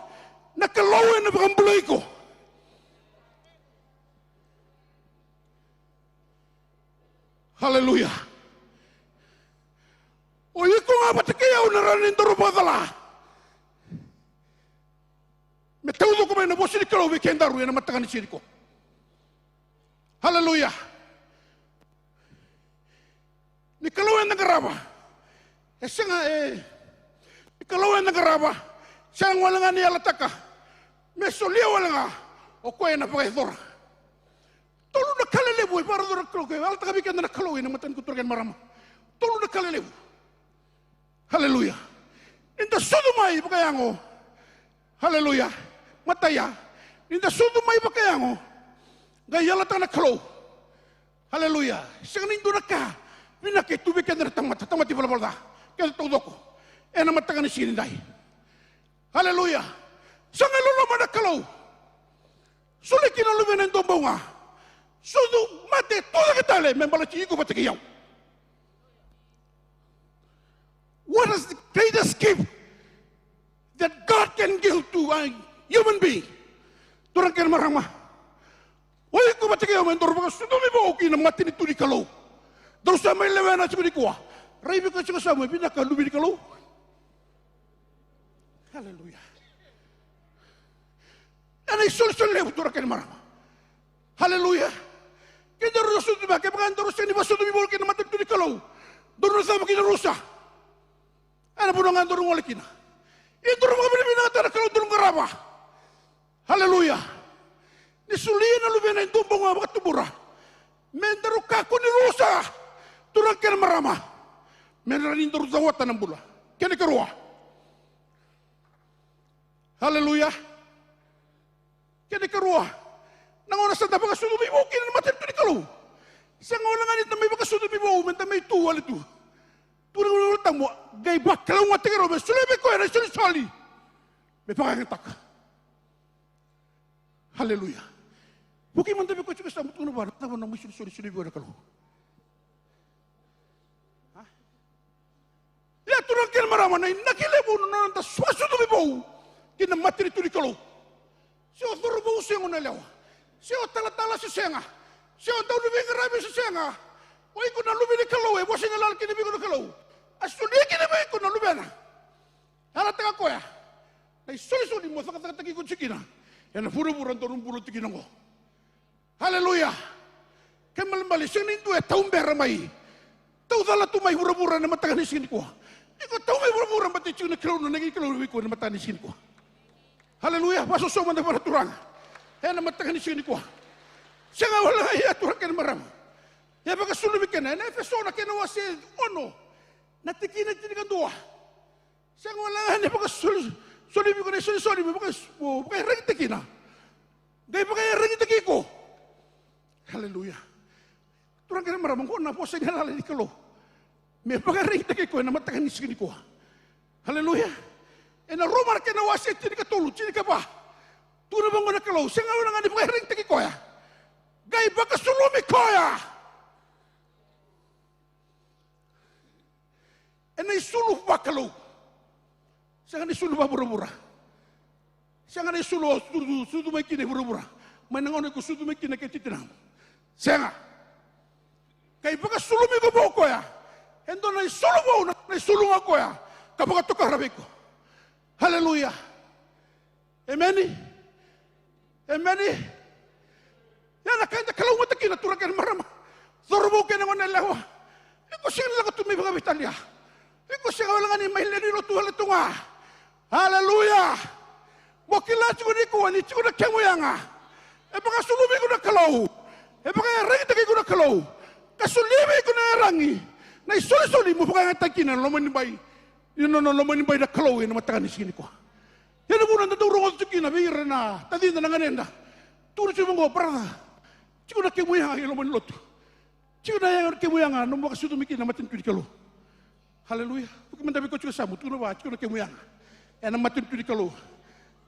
na Kalou ena vakabulai iko. Haleluya. O iko ga vata kei au na rawa ni daru vakacala me taucoko mai na vosa ni Kalou vei kedaru ena mataka ni siga nikua. Haleluya. Ni Kalou eda qarava. E sega e, ni Kalou eda qarava. Sega wale ga ni yalataka me solia wale ga o koya ena vakayacora. Tolu na ka lelevu e vakayacora na Kalou, e yalataka vei keda na Kalou ena mataka nikua turaga kei na marama. Tolu na ka lelevu. Haleluya. Ni da sucu mai vakayago. Haleluya. Matai ya. Ni da sucu mai vakayago, qai yalataka na Kalou. Haleluya. Sega ni dua na ka vinaka e tu vei keda na tamata, tamata ivalavala ca. Keda taucoko ena mataka ni siga nidai. Haleluya. Sa qai loloma na Kalou. Soli kina na luvena e dua bau ga. Sucu, mate, tucake tale me baleti iko vata kei au. What is the greatest gift that God can give to a human being? Turaga kei na marama. O iko vata kei au me daru vakasucumi vou ki na matanitu ni Kalou. Daru sa mai lewena tiko nikua. Raici koya tiko yasamu, e vinaka luve ni Kalou. Haleluya. Ena isolisoli levu turaga kei na marama. Haleluya. Kedaru sa sucu mai, kevaka daru sega ni vakasucumi vou ki na matanitu ni Kalou, daru na cava kina rusa? Ena vanua ga daru gole kina. Ia daru vakavinavinakataka na Kalou daru qarava. Haleluya. Ni solia na luvena e dua bau ga vakatubura me daru kakua ni rusa, turaga kei na marama. Me rawa ni daru cauata na bula. Kena ikarua. Haleluya. Kena ikarua. Na gauna sa da vakasucumi vou kina na matanitu ni Kalou, sega wale ga ni da mai vakasucumi vou me da mai tu wale tu. Tukuna na iVola Tabu, qai vakalougatataki rau me solia vei koya na isolisoli me vakayagataka. Haleluya. Vukei mada vei koya tiko yasamu, tukuna vua, na cava na nomu isolisoli solia vei au na Kalou? A? Ia turaga kei na marama, na inaki levu na noda vakasucumi vou ki na matanitu ni Kalou. Se o cauravou se goneyalewa, se o talatala se sega, se o dauniveiqaravi se sega, o iko na luve ni Kalou, e vosa galala kina vei iko na Kalou. A solia kina vei iko na luvena. Yalataka koya na isolisoli mo cakacakataki iko tiko kina ena vuravura daru bula tiko kina oqo. Haleluya. Kena ibalebale sega ni dua e tau bera mai, tau cala tu mai vuravura ena mataka ni siga nikua. Iko tau mai vuravura baleta e tiko na Kalou, na inaki ni Kalou vei iko ena mataka ni siga nikua. Haleluya. Vakasoso mada vua na Turaga ena mataka ni siga nikua. Sega wale ga ya turaga kei na marama. E vakasulumi kina ena Efeso na kena wase ono, na tikina tinikadua. Sega wale ga ni vakasoli, soli vei iko na isolisoli me vaka, mo vakaiyaragitaki kina. Qai vakaiyaragitaki iko. Haleluya. Turaga kei na marama, oqo na vosa galala ni Kalou me vakaiyaragitaki iko ena mataka ni siga nikua. Haleluya. Ena Roma na kena wase tinikatolu, tinikava. Tukuna vaqo na Kalou, sega wale ga ni vakaiyaragitaki koya, qai vakasulumi koya. Ena isulu vakalou. Sega ni sulu vavuravura. Sega ni sulu o sucu, sucu mai kina i vuravura, mai na gauna iko sucu mai kina kei titinamu. Sega. Qai vakasulumi iko vua o koya e dua na isulu vou, na, na isulu ga o koya ka vakatokara vei iko. Haleluya. Emeni. Emeni. Ia na ka eda kalougata kina turaga kei na marama, Cauravou kei na goneyalewa, iko sega ni lako tu mai vakaveitalia. Iko sega wale ga ni mai lewe ni lotu wale tu ga. Aleluya. Mo kila tiko nikua ni tiko na kemu yaga. E vakasuluvi iko na Kalou. E vakaiyaragitaki iko na Kalou. Ka solia vei iko na iyaragi, na isolisoli mo vakayagataki kina na loma ni bai, ni nona loma ni bai na Kalou ena mataka ni siga nikua. Ia na vuna eda dau rogoca tiko kina vei ira na tacida, na ganeda. Tukuna tiko vaqo, brother, tiko na kemu yaga e loma ni lotu. Tiko na yaga, kemu yaga, nomu vakasucumi kina na matanitu ni Kalou. Aleluya. Vuki mada vei koya tiko e yasamu, tukuna vua, tiko na kemu yaga ena matanitu ni Kalou.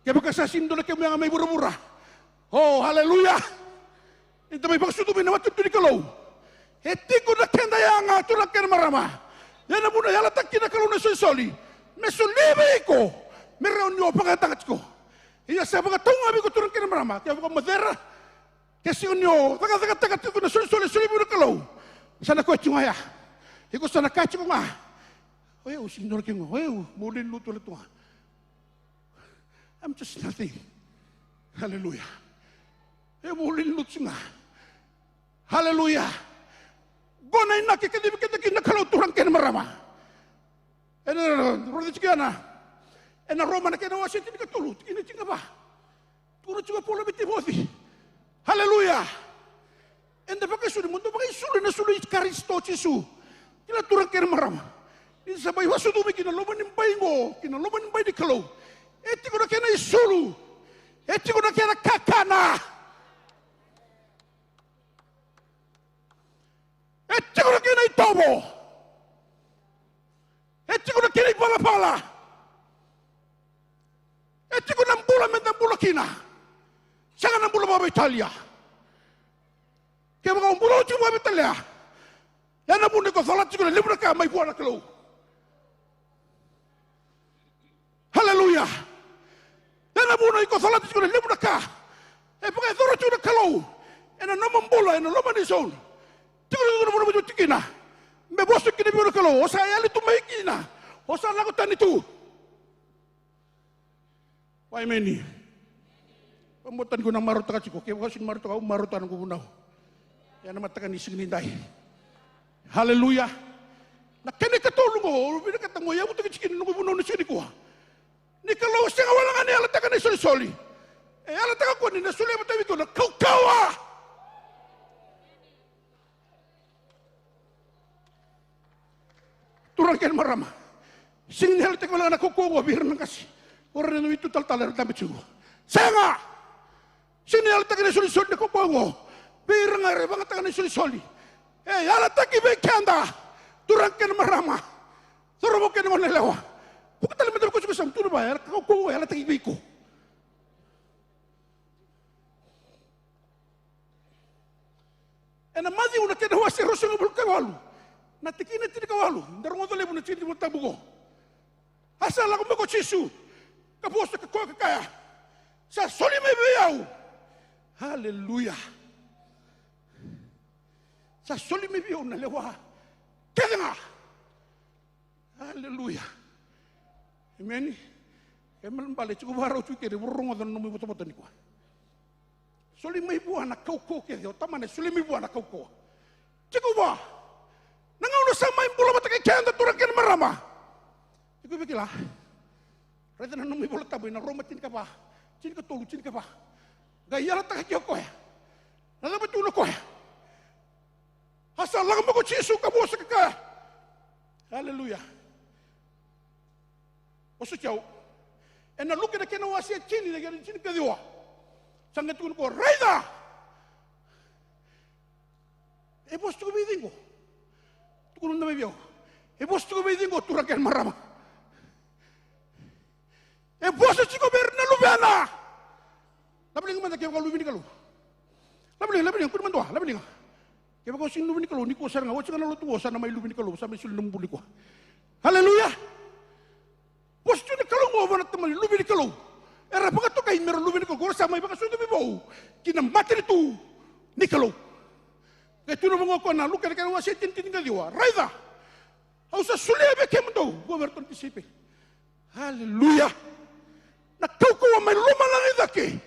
Kevaka sa sega ni dua na kemu yaga mai vuravura. O, aleluya. Eda mai vakasucumi na matanitu ni Kalou. E tiko na keda yaga, turaga kei na marama. Ia na vuna e yalataki kina na Kalou na isolisoli me solia vei iko, me rawa ni o vakayagataka tiko. Ia sa vakatau ga vei iko, turaga kei na marama, ke vakamocera, ke sega ni o cakacakataka tiko na isolisoli e solia vei iko na Kalou. Sa na koya tiko ga ya. Iko sa na kaya tiko ga, o yau sega ni dua na kemu, o yau meu lewe ni lotu wale tu ga. I'm just nothing. Aleluya. E, meu lewe ni lotu ga. Aleluya. Qo na inaki e kacivi keda kina na Kalou, turaga kei na marama. Ena rogoca tiko ya na, ena Roma na kena wase tinikatolu, tikina tinikava. Tukuna tiko o Paula vei Timoci. Aleluya. Eda vakaisulu, mo dou vakaisulu ena isulu i Karisito Jisu. Kila, turaga kei na marama, ni sa mai vakasucumi ki na loma ni bai qo, ki na loma ni bai ni Kalou, e tiko na kena isulu. E tiko na kena kakana. E tiko na kena itovo. E tiko na kena ivalavala. E tiko na bula meda bula kina. Sega na bula vakaveitalia. Kevaka o bula oti vakaveitalia, ya na vuna iko colata tiko na levu na ka mai vua na Kalou. Aleluya. Ya na vuna iko colata tiko na levu na ka e vakayacora tiko na Kalou ena nomu bula, ena loma ni zone. Tiko na, tiko na vanua mo tiko kina, me vosa kina vei iko na Kalou. O sa yali tu mai kina, o sa lako tani tu. Wai meni. Vabota ni ko na marautaka tiko, kevaka o sega ni marautaka, au marautaka na noqu vunau ena mataka ni siga nidai. Aleluya. Na kena ikatolu qo, au vinakata qo, yavutaki tiko kina na noqu vunau na siga nikua. Ni Kalou sega wale ga ni yalataka na isolisoli. E yalataka o koya ni na solia vata vei iko na kaukauwa. Turaga kei na marama, sega ni yalataki wale ga na kaukauwa oqo vei ira na qase, o ira na vitu talatala era dabe tiko. Sega. Sega ni yalataki na isolisoli na kaukauwa oqo vei ira ga era vakayagataka na isolisoli. E yalataki vei keda, turaga kei na marama, cauravou kei na goneyalewa. Vuka tale mada vei koya tiko e yasamu, tukuna vua, e yalataki, kaukauwa oqo e yalataki vei iko. Ena Maciu na kena wase ruasagavulu ka walu, na tikina tinikawalu, da rogoca levu na tikina ni iVolatabu qo. A sa lako mai ko Jisu ka vosa ka koya ka kaya, sa soli mai vei au. Aleluya. Sa soli mai vei au na lewa kece ga. Aleluya. Emeni. Kena ibalebale tiko vakarau tu kina, vorogoca na nomu ivotavota nikua. Soli mai vua na kaukauwa kece, o Tamana e soli mai vua na kaukauwa. Tiko vua. Na gauna sa mai bula vata kei keda, turaga kei na marama, iko via kila. Raica na nomu iVolatabu ena Roma tinikava, tinikatolu, tinikava. Qai yalataka kina o koya. Na cava tu na koya? A sa lako mai ko Jisu ka vosa ka kaya. Aleluya. Vosoti au. Ena Luke na kena wase e tini na kena tinikaciwa. Sa qai tukuna o koya, raica. E vosa tiko vei cei qo? Tukuna mada mai vei au. E vosa tiko vei cei qo, turaga kei na marama? E vosa tiko vei ira na luvena. Lave liga mada kevaka o luve ni Kalou. Lave liga, lave liga, kua ni madua, lave liga. Kevaka o sega ni luve ni Kalou, nikua sara ga, oti ga na lotu qo, sa na mai luve ni Kalou, sa mai soli na nomu bula nikua. Aleluya. Vosa tiko na Kalou qo vua na tamata ni luve ni Kalou. Era vakatokai me ra luve ni Kalou, ko ra sa mai vakasucumi vou ki na matanitu ni Kalou. Qai tukuna vaqo o koya na Luke na kena wase e tini, tinikaciwa. Raica, au sa solia vei kemudou qo vei iratou na tisaipeli. Aleluya. Na kaukauwa mai lomalagi cake.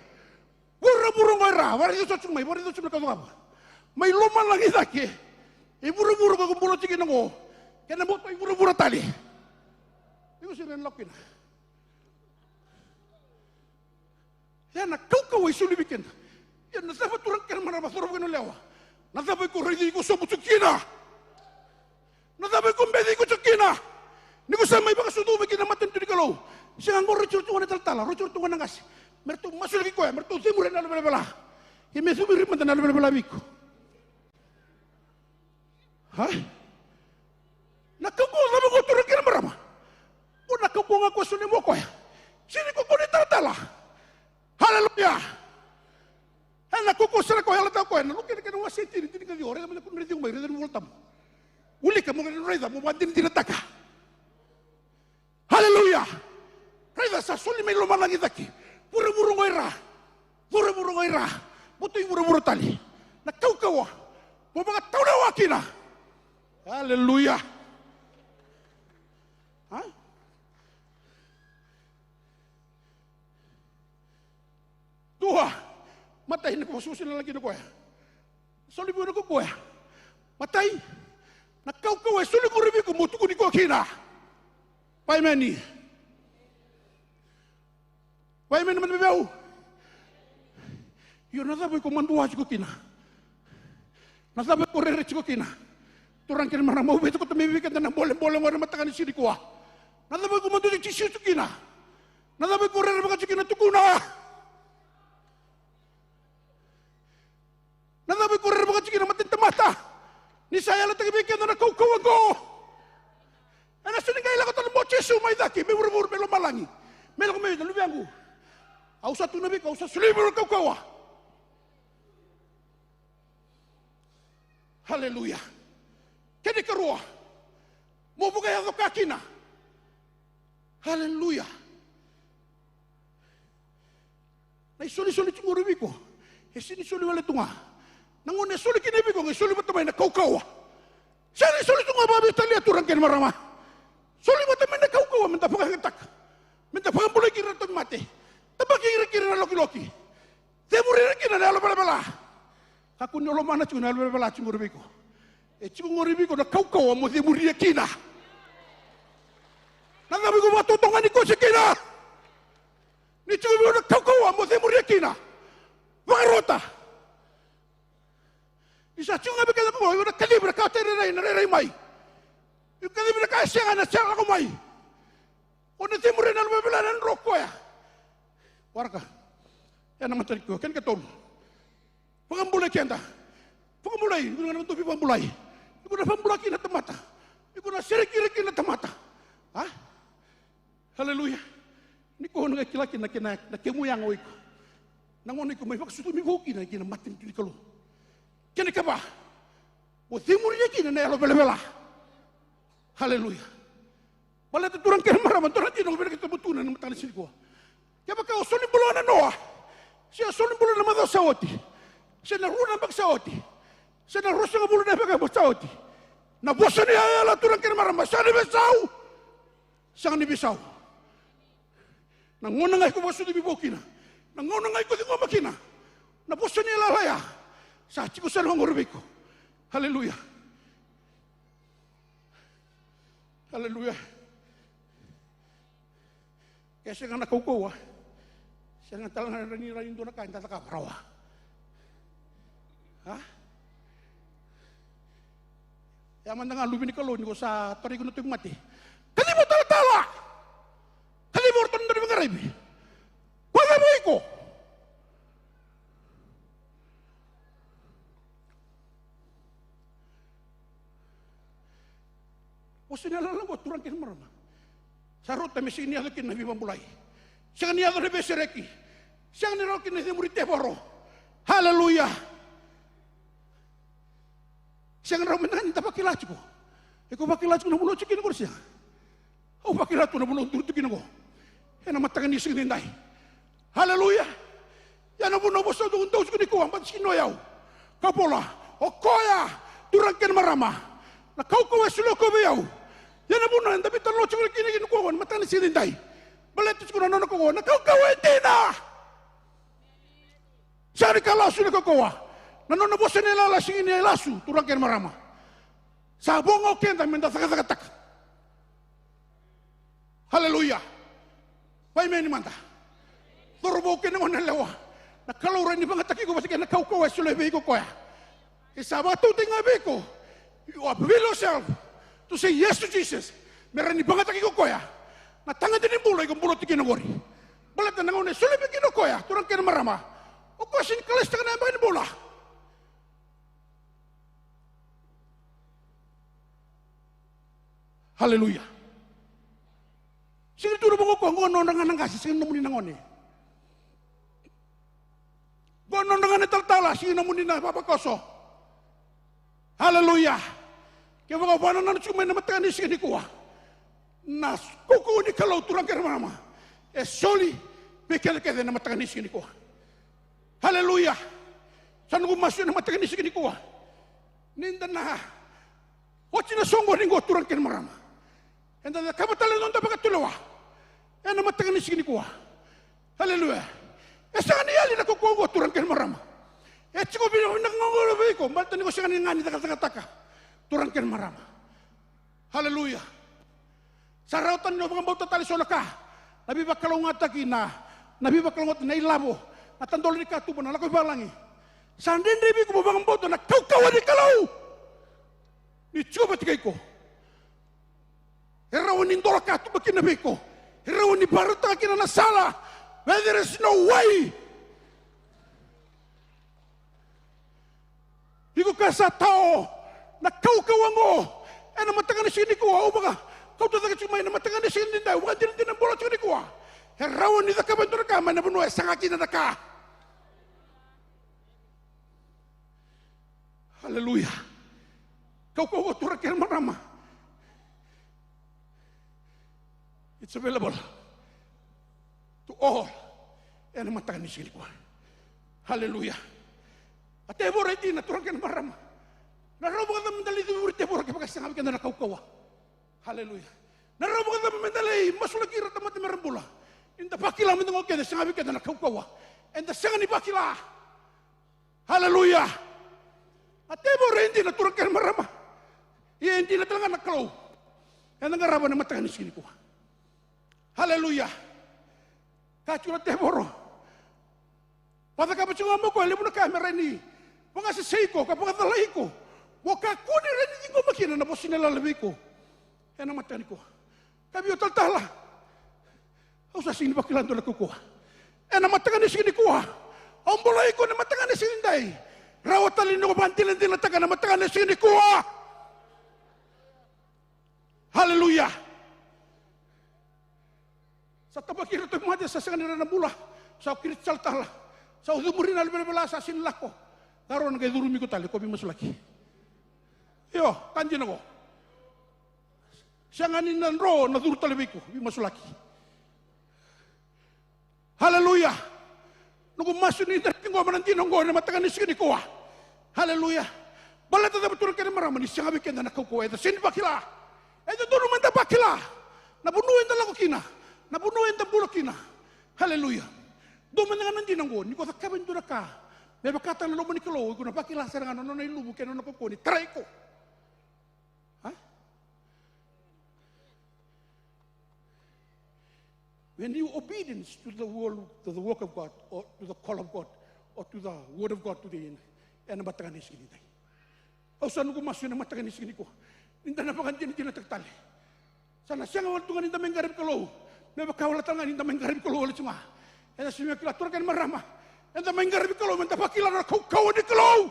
Vuravura oqo e ra, vakaraica soti mai, vakaraica soti mai na ka cakava. Mai lomalagi cake. E vuravura ko ko bula tiko kina qo. Kena boto i vuravura tale. Iko sira na lako kina. Ia na kaukauwa e soli vei keda. Ia na cava turaga kei na marama, cauravou kei na yalewa? Na cava iko raici iko sobu tiko kina? Na cava iko beci iko tiko kina? Ni ko sa mai vakasucuma kina na matanitu ni Kalou. Sega qo, raici iratou ga na talatala, raici iratou ga na qase. Me ratou masulaki koya, me ratou cemuri ena yalo velavela. Ia me cemuri mada na yalo velavela vei iko. Ha? Na kaukauwa cava qo turaga kei na marama? Qo na kaukauwa ga ko soli mai o koya. Sega ni ko ko ni talatala. Haleluya. Ena kaukauwa sara ko yalataka o koya na Luke na kena wase e tini, tinikaciwa, raica mada ko ni raica mai, raica na iVolatabu. Wilika mo raica mo vakadinadinataka. Haleluya. Raica sa soli mai lomalagi cake. Vuravura qo i ra. Vuravura qo i ra. Boto i vuravura tale. Na kaukauwa. Mo vakataulewa kina. Haleluya. Ha? Dua. Matai, na kosikosi na laki na koya. Soli vei iko na kaukauwa. Matai, na kaukauwa e soli qori vei iko mo tukuni koya kina. Vaimeni. Vaimeni mada vei au. Io, na cava iko madua tiko kina? Na cava iko rere tiko kina? Turaga kei na marama, au via tukuna mai vei keda na bolebole qo ena mataka ni siga nikua. Na cava iko madua tiko kina? Na cava iko rerevaka tiko kina? Tukuna. Na cava iko rerevaka tiko kina, matanitu tamata? Ni sa yalataki vei keda na kaukauwa qo. Ena sega ni qai lako tale mai o Jisu mai cake, mai vuravura, mai lomalagi, me lako mai, na luvequ. Au sa tukuna vei iko, au sa soli vei iko na kaukauwa. Haleluya. Kena ikarua, mo vakayaco ka kina. Haleluya. Na isolisoli tu qori vei iko, e sega ni soli wale tu ga. Na gauna e soli kina vei iko, qai soli vata mai na kaukauwa. Sega ni soli tu ga vakaveitalia, turaga kei na marama. Soli vata mai na kaukauwa me da vakayagataka, me da vakabulai ira na tauvimate, tabaki ira kina na lokiloki, cemuri ira kina na yalo velavela. Kakua ni o lomana tiko na yalo velavela tiko qori vei iko. E tiko qori vei iko na kaukauwa mo cemuria kina. Na cava iko vakatotogani koya kina? Ni tiko vei iko na kaukauwa mo cemuria kina, vakarota. Ni sa tiko ga vei keda qo, iko na kacivi na ka e rairai, na rairai mai. Iko kacivi na ka e sega, na sega lako mai. O na cemuria na yalo velavela, na dro koya. Waraka. Ena mataka nikua, kena ikatolu. Vakabulai keda. Vakabulai, iko na dau veivakabulai. Iko na vakabulai kina na tamata. Iko na sereki ira kina na tamata. A? Haleluya. Ni ko na qai kila kina na kena, na kemu yaga o iko. Na gauna iko mai vakasucumi vou kina ki na matanitu ni Kalou. Kena ikava, mo cemuria kina na yalo velavela. Haleluya. Baleta turaga kei na marama, dua na dina au vinakata mo tukuna ena mataka ni siga nikua. Kevaka o soli bula o Nanoa, se o soli bula na macawa sa oti, se na rua na yabaki sa oti, se na ruasagavulu na yabaki sa oti, na vosa ni yalayala, turaga kei na marama, sega ni veisau. Sega ni veisau. Na gauna ga iko vakasucumi vou kina, na gauna ga iko ciqoma kina na vosa ni yalayala ya, sa tiko sara ga qori vei iko. Haleluya. Haleluya. Ke sega na kaukauwa, sega tale ga ni rawa ni dua na ka eda cakava rawa. A? Ia mada ga, luve ni Kalou, ni ko sa tarai iko na tauvimate, kaciva o talatala. Kaciva o ratou na dauniveqaravi. Vakacava o iko? Vosa ni yalayala qo, turaga kei na marama, sa rauta me sega ni yaco kina na veivakabulai. Sega ni yaco na veisereki. Sega ni rawa kina na cemuri tevoro. Haleluya. Sega ni rawa mada ga ni da vakila tiko. Iko vakila tiko na vanua o tiko kina qori, sega? Au vakila tu na vanua au duri tu kina qo ena mataka ni siga edaidai. Haleluya. Ia na vanua au vosa tu, au dau tiko nikua, baleta sega ni o yau. Ka vola, o koya, turaga kei na marama, na kaukauwa e solia koya vei au. Ia na vanua eda veitalanoa tiko kina nikua qo ena mataka ni siga edaidai. Baleta tiko na nona kaukauwa, na kaukauwa e dina. Sega ni ka lasu na kaukauwa. Na nona vosa ni yalayala sega ni lasu, turaga kei na marama. Sa vo ga o keda meda cakacakataka. Haleluya. Vaimeni mada. Cauravou kei na goneyalewa. Na Kalou rawa ni vagataki iko vata kei na kaukauwa e solia vei iko koya. Ke sa vakatautaki ga vei iko, you avail yourself to say yes to Jesus. Me rawa ni vagataki iko koya. Na tagede ni bula iko bula tiko kina qori. Baleta na gauna e solia vei kina o koya, turaga kei na marama, o koya sega ni kalaisataka na yabaki ni bula. Haleluya. Sega ni tukuna vaqo o koya, qo nodra ga na qase, sega ni nomuni na gone. Qo nodra ga na italatala, sega ni nomuni na vavakoso. Haleluya. Kevaka o vakanananu tiko mai na mataka ni siga nikua, na kaukauwa ni Kalou, turaga kei na marama, e soli vei keda kece na mataka ni siga nikua. Haleluya. Sa noqu masu ena mataka ni siga nikua, ni da na oti na soqoni qo, turaga kei na marama, eda cakava tale na noda vakatulewa ena mataka ni siga nikua. Haleluya. E sega ni yali na kaukauwa qo, turaga kei na marama. E tiko vina, vina qo vei iko, baleta ni ko sega ni ga ni cakacakataka, turaga kei na marama. Haleluya. Sa rawa tale ni o vakabauta tale so na ka, na veivakalougatataki, na, na veivakalougatataki, na ilavo, na tadola ni katuba, na lako i valagi. Sa dredre vei iko mo vakabauta na kaukauwa ni Kalou. Ni tiko vata kei iko, e rawa ni dola katuba kina vei iko. E rawa ni vakarautaka kina na sala where there is no way. Iko ka sa tao na kaukauwa qo ena mataka ni siga nikua, au vakakauta cake tiko mai na mataka ni siga nidai, au vakadinadina bula tiko nikua. E rawa ni cakava e dua na ka mai na vanua e saga kina na ka. Haleluya. Kaukauwa, turaga kei na marama. It's available to all. Ena mataka ni siga nikua. Haleluya. A tevoro e dina, turaga kei na marama. Na rawa vakacava meda lai cudru vei tevoro kevaka e sega vei keda na kaukauwa? Haleluya. Na rawa vakacava meda lai masulaki ira na tamata mera bula? Eda vakila mada ga o keda e sega vei keda na kaukauwa. Eda sega ni vakila. Haleluya. A tevoro e dina, turaga kei na marama. Ia e dina tale ga na Kalou eda qarava ena mataka ni siga nikua. Haleluya. Ka tiko na tevoro, vakacakava tiko ga mai o koya e levu na ka me rawa ni vagasesei iko ka vakacalai iko. Mo kakua ni rawa ni ciqoma kina na vosa ni yalayala vei iko ena mataka nikua. Ka vei au talatala, au sa sega ni vakila dua na kaukauwa ena mataka ni siga nikua. Au bolei iko ena mataka ni siga nidai. Rawa tale ni ko vakadinadinataka ena mataka ni siga nikua. Haleluya. Sa tabaki ira tauvimate, sa sega ni rawa na bula. Sa okiti talatala. Sa cumuri na yalo velavela, sa sega ni lako. Qarauna qai curumi iko tale, ko veimasulaki. Io, ka dina qo. Sega ni na dro na curu tale vei iko, veimasulaki. Haleluya. Noqu masu ni da ciqoma na dina oqo ena mataka ni siga nikua. Haleluya. Baleta cava, turaga kei na marama? Ni sega vei keda na kaukauwa, eda sega ni vakila. E dodonu meda vakila na vanua eda lako kina, na vanua eda bula kina. Haleluya. Dua mada ga na dina oqo, ni ko cakava e dua na ka me vakataka na loma ni Kalou, iko na vakila sara ga na nona iluvu kei na nona kaukauwa ni tarai iko. A? When you obedience to the will, to the work of God, or to the call of God, or to the word of God today, ena mataka ni siga nidai. Au sa noqu masu ena mataka ni siga nikua, ni da na vakadinadinataka tale. Sa na sega wale tu ga ni da mai qaravi Kalou me vaka wale tale ga ni da mai qaravi Kalou wale tu ga. Eda sega ni kila, turaga kei na marama, eda mai qaravi Kalou me da vakila na kaukauwa ni Kalou.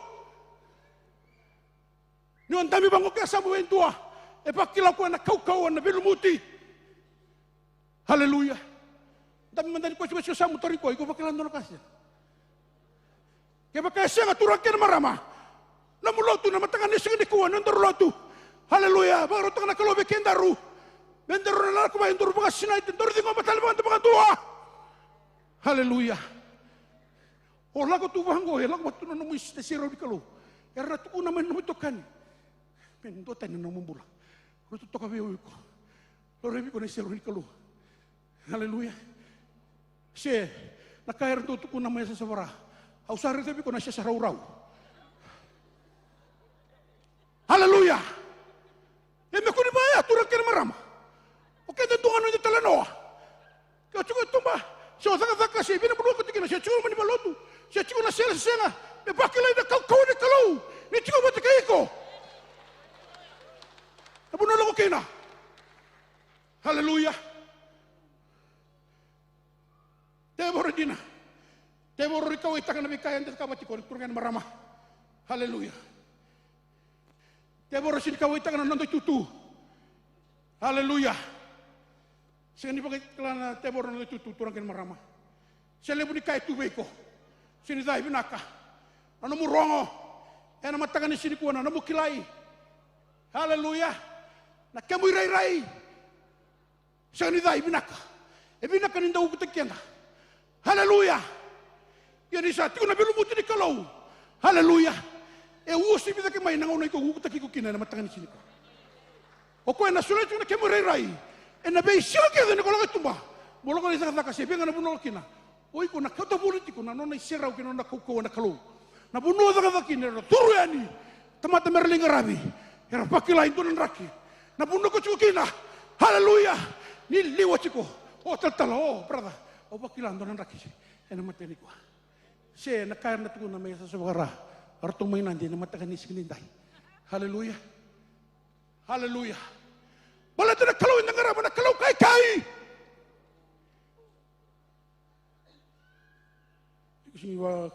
Ni o dabe vaqo ki yasamu e dua e vakila o koya na kaukauwa, na veilumuti. Haleluya. Dabe mada nikua tiko e yasamu, tauri koya, iko vakila dua na ka se? Kevaka e sega, turaga kei na marama, nomu lotu na mataka ni siga nikua, nodaru lotu. Haleluya. Vakarautaka na Kalou vei kedaru me daru na lako mai, daru vakasinaiti, daru ciqoma tale vakadua, vakadua. Haleluya. O lako tu vaqo, e lako vata tu na nomu is-, na iserau ni Kalou. Era na tukuna mai na nomu itokani, me duatani na nomu bula. Rau totoka vei au iko. Laurai vei iko na iserau ni Kalou. Haleluya. Se na ka era dau tukuna mai Yasayasa Vara, au sa raica vei iko na Yasayasa Raurau. Haleluya. sega, sega me vakilai na kaukauwa ni Kalou ni tiko vata kei iko. Na vanua o lako kina. Haleluya. Tevoro dina. Tevoro ni kauwaitaka na veika eda cakava tiko, na turaga kei na marama. Haleluya. Tevoro sega ni kauwaitaka na noda itutu. Haleluya. Sega ni vakila na tevoro na noda itutu, turaga kei na marama. Se levu ni ka e tu vei iko. Sega ni ca e vinaka na nomu rogo ena mataka ni siga nikua, na nomu kilai. Haleluya. Na kemu irairai. Sega ni ca e vinaka. E vinaka ni da ukutaki keda. Haleluya. Ia ni sa tiko na veilumuti ni Kalou. Haleluya. E uasivi cake mai na gauna iko ukutaki iko kina ena mataka ni siga nikua. O koya na solia tiko na kemu irairai ena veisiga kece ni ko lako i tuba. Mo lako lai cakacaka se vei ga na vanua o lako kina. O iko na kauta voli tiko na nona iserau kei na nona kaukauwa na Kalou. Na vanua o cakacaka kina era curu yani tamata mera lai qaravi, era vakila e dua na draki. Na vanua ko tiko kina, haleluya, ni liwa tiko. O talatala, o brother, au vakila e dua na draki ena mataka nikua. Se na ka era na tukuna mai Sasavakara, ratou mai Nadi ena mataka ni siga nidai. Haleluya. Haleluya. Baleta na Kalou eda qarava na Kalou kaikai. Iko sega ni va,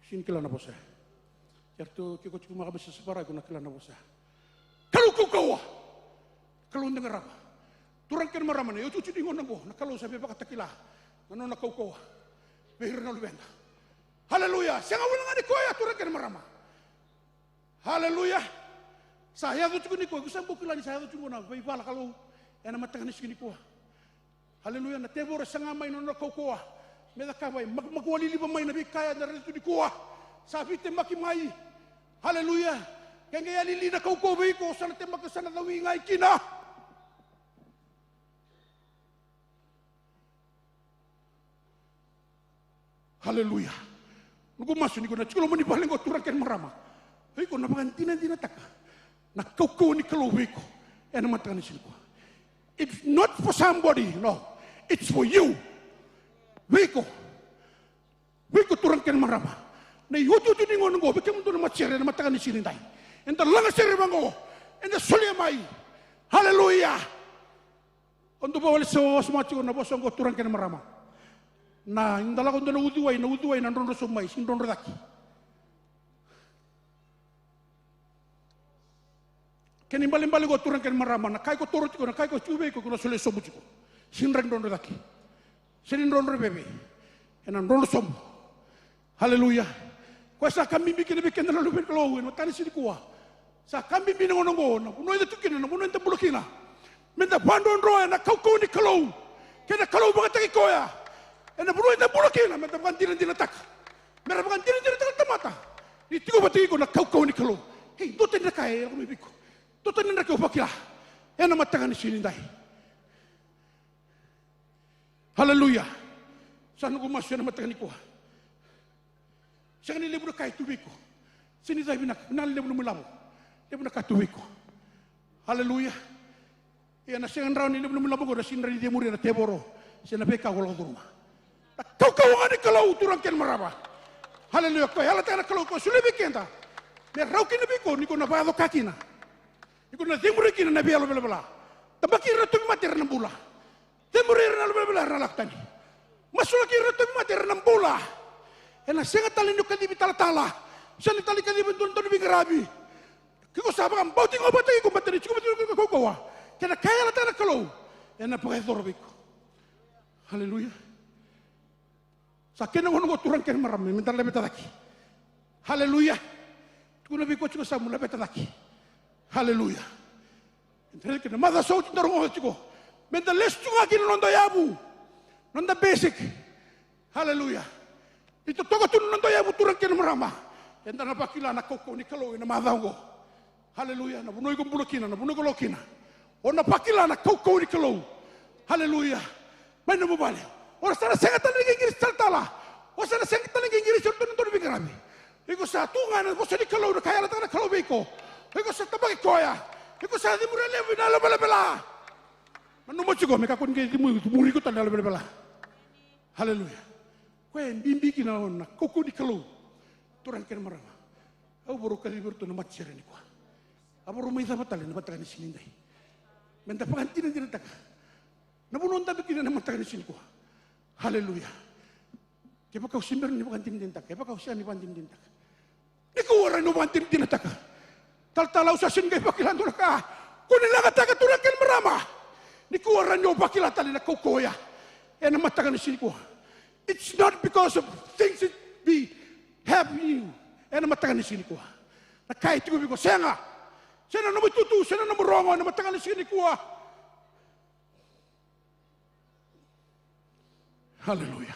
sega ni kila na vosa. Eratou ke ko tiko mai Sasavakara, iko na kila na vosa. Kalou kaukauwa. Kalou eda qarava. Turaga kei na marama, na iotioti ni gauna oqo na Kalou sa veivakatakila na nona kaukauwa vei ira na luveda. Haleluya. Sega walega ni koya, turaga kei na marama. Haleluya. Sa yaco tiko nikua, iko sa bau kila ni sa yaco tiko na veivala Kalou ena mataka ni siga nikua. Haleluya. Na tevoro e saga mai na nona kaukauwa me cakava, e mak-, makualiliva mai na veika eda raica tu nikua. Sa veitemaki mai. Haleluya. Ke qai yali li na kaukauwa vei iko, sa na temaki, sa na cawi ga i kina. Haleluya. Noqu masu ni ko na tiko loma ni vale qo, turaga kei na marama, o iko na vakadinadinataka na kaukauwa ni Kalou vei iko ena mataka ni siga nikua. It's not for somebody, no. It's for you. Vei iko. Vei iko, turaga kei na marama. Na iotioti ni gauna oqo, vei kemudou na matasere ena mataka ni siga nidai, eda lagasere vaqo, eda solia mai. Haleluya. O dou vawale se wasoma tiko na vosa oqo, turaga kei na marama. Na, ni da lako dua na uciwai, na uciwai na drodro sobu mai, sega ni drodro cake. Kena ibalebale qo, turaga kei na marama, na ka iko toro tiko, na ka iko tiko vei iko, iko na solia sobu tiko. Sega ni drodro cake. Sega ni drodro veve. Ena drodro sobu. Haleluya. Koya sa ka bibi kina vei keda na luve ni Kalou ena mataka ni siga nikua. Sa ka bibi na gauna oqo, na vanua eda tu kina, na vanua eda bula kina, meda vakadrodro ena kaukauwa ni Kalou kei na Kalou vakataki koya. Ena vanua eda bula kina, meda vakadinadinataka. Mera vakadinadinataka na tamata ni tiko vata kei iko na kaukauwa ni Kalou. Ei, dua tani na ka e lako mai vei iko. Dua tani na ka o vakila ena mataka ni siga nidai. Haleluya. Sa noqu masu ena mataka nikua. Sega ni levu na ka e tu vei iko. Sega ni ca e vinaka, na levu na nomu ilavo. Levu na ka tu vei iko. Haleluya. Ia na sega ni rawa ni levu na nomu ilavo qo, na sega ni rawa ni cemuria na tevoro se na veika ko lako curuma. Na kaukauwa ga ni Kalou, turaga kei na marama. Haleluya. Koya e yalataka na Kalou, koya solia vei keda me rawa kina vei iko ni ko na vakayaco ka kina. Ni ko na cemuria kina na veiyalo velavela. Tabaki ira na tauvimate, era na bula. Cemuri ira na velavela, era na lako tani. Masulaki ira na tauvimate, era na bula. Ena sega tale ni o kacivi talatala, sega tale ni kacivi dua na dauniveiqaravi. Ke ko sa vakabauti ga vata kei iko, baleta ni tiko vata kei iko na kaukauwa kei na ka e yalataka na Kalou, ena vakayacora vei iko. Haleluya. Sa kena gauna oqo, turaga kei na marama, meda laveta cake. Haleluya. Tukuna vei koya tiko sa mu laveta cake. Haleluya. Eda raica kina na macawa sa oti da rogoca tiko, meda lesu tu ga kina na noda yavu, noda basic. Haleluya. Ni totoka tu na noda yavu, turaga kei na marama, eda na vakila na kaukauwa ni Kalou ena macawa oqo. Haleluya. Na vanua iko bula kina, na vanua iko lako kina, o na vakila na kaukauwa ni Kalou. Haleluya. Mai nomu vale, o sa na sega tale ni qirisi talatala, o sa na sega tale ni qirisi e dua na dauniveiqaravi. Iko sa tu ga ena vosa ni Kalou, na ka e yalataka na Kalou vei iko. Iko sa tabaki koya. Iko sa cemuria levu na yalo velavela. Nanuma tiko, me kakua ni qai cemuri, cemuri iko tale na yalo velavela. Haleluya. Koya e bibi kina na kaukauwa ni Kalou. Turaga kei na marama, au vakarau kacivi iratou na matasere nikua. Au vakarau mai cava tale na mataka ni siga nidai. Meda vakadinadinataka na vanua o dabe kina na mataka ni siga nikua. Haleluya. Kevaka o se bera ni vakadinadinataka, kevaka o sega ni vakadinadinataka, nikua rawa ni o vakadinadinataka. Talatala, au sa sega ni qai vakila dua na ka. Kua ni lagataka, turaga kei na marama. Nikua rawa ni o vakila tale na kaukauwa oya ena mataka ni siga nikua. It's not because of things that we have in you. Ena mataka ni siga nikua, na ka e tiko vei iko, sega. Se na nomu itutu, se na nomu rogo, ena mataka ni siga nikua. Haleluya.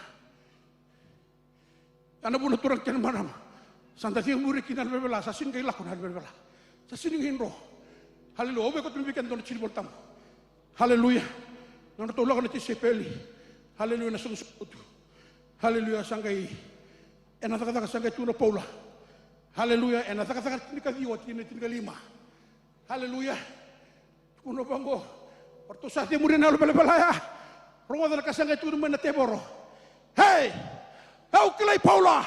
Ya na vuna, turaga kei na marama, sa da ciqoma muri kina na velavela, sa sega ni qai lako na velavela, sa sega ni qai dro. Haleluya. Au via kauta mai vei keda e dua na tikinivolatabu. Haleluya. Na nodratou lako na tisaipeli. Haleluya. Na soqosoqo lotu. Haleluya. Sa qai, ena Cakacaka sa qai tukuna o Paula. Haleluya. Ena Cakacaka tinikaciwa, tikina tinikalima. Haleluya. Tukuna vaqo, o ratou sa cemuri na yalo velavela ya. Rogoca na ka sa qai tukuna mai na tevoro. Hei, au kilai Paula.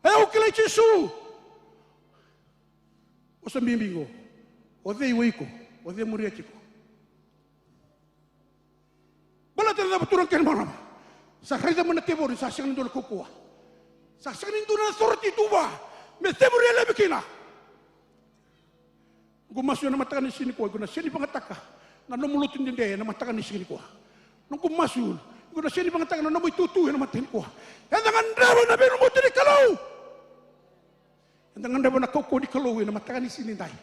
Au kilai Jisu. O sa bibi qo. O cei o iko? O cei o muria tiko? Baleta na cava, turaga kei na marama? Sa raica mai na tevoro ni sa sega ni dua na kaukauwa. Sa sega ni dua na authority tu vua me cemuri e laivi kina. Noqu masu ena mataka ni siga nikua, iko na sega ni vagataka na nomu lotu dede ena mataka ni siga nikua. Noqu masu, iko na sega ni vagataka na nomu itutu ena mataka nikua. Eda gadreva na veilumuti ni Kalou. Eda gadreva na kaukauwa ni Kalou ena mataka ni siga nidai.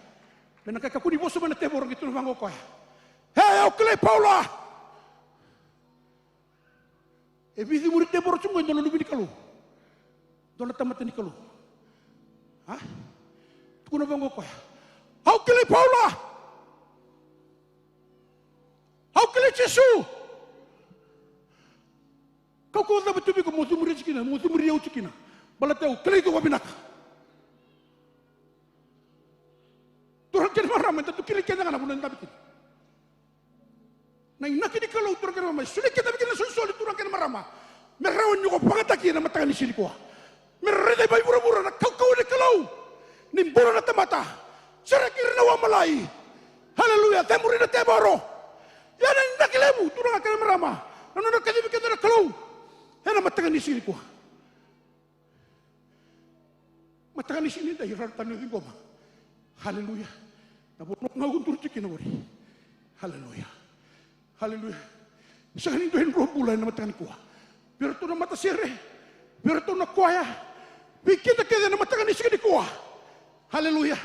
Me na qai kakua ni vosa mai na tevoro, qai tukuna vaqo o koya. E, au kilai Paula. E veicemuri tevoro tiko qo e dua na luve ni Kalou, dua na tamata ni Kalou. A? Tukuna vaqo o koya. Au kilai Paula. Au kilai Jisu. Kaukauwa cava tu vei iko mo cemuri tiko kina, mo cemuri au tiko kina? Baleta au kilai iko vakavinaka. Turaga kei na marama, eda tu kilai keda ga na vanua eda dabe kina. Na inaki ni Kalou, turaga kei na marama, e solia keda vei keda na solisoli, turaga kei na marama, me rawa ni ko vagataki ena mataka ni siga nikua. Me raica e vakavuravura na kaukauwa ni Kalou ni bula na tamata. Sereki ira na wa malai. Haleluya. Cemuri na tevoro. Ia na inaki levu, turaga kei na marama, na nona kacivi keda na Kalou ena mataka ni siga nikua. Mataka ni siga nidai, rawa tale ni o ciqoma. Haleluya. Na vanua ga o duri tiko kina qori. Haleluya. Haleluya. Sega ni dua e dro bula ena mataka nikua. Vei iratou na matasere, vei iratou na kwaya, vei keda kece ena mataka ni siga nikua. Haleluya.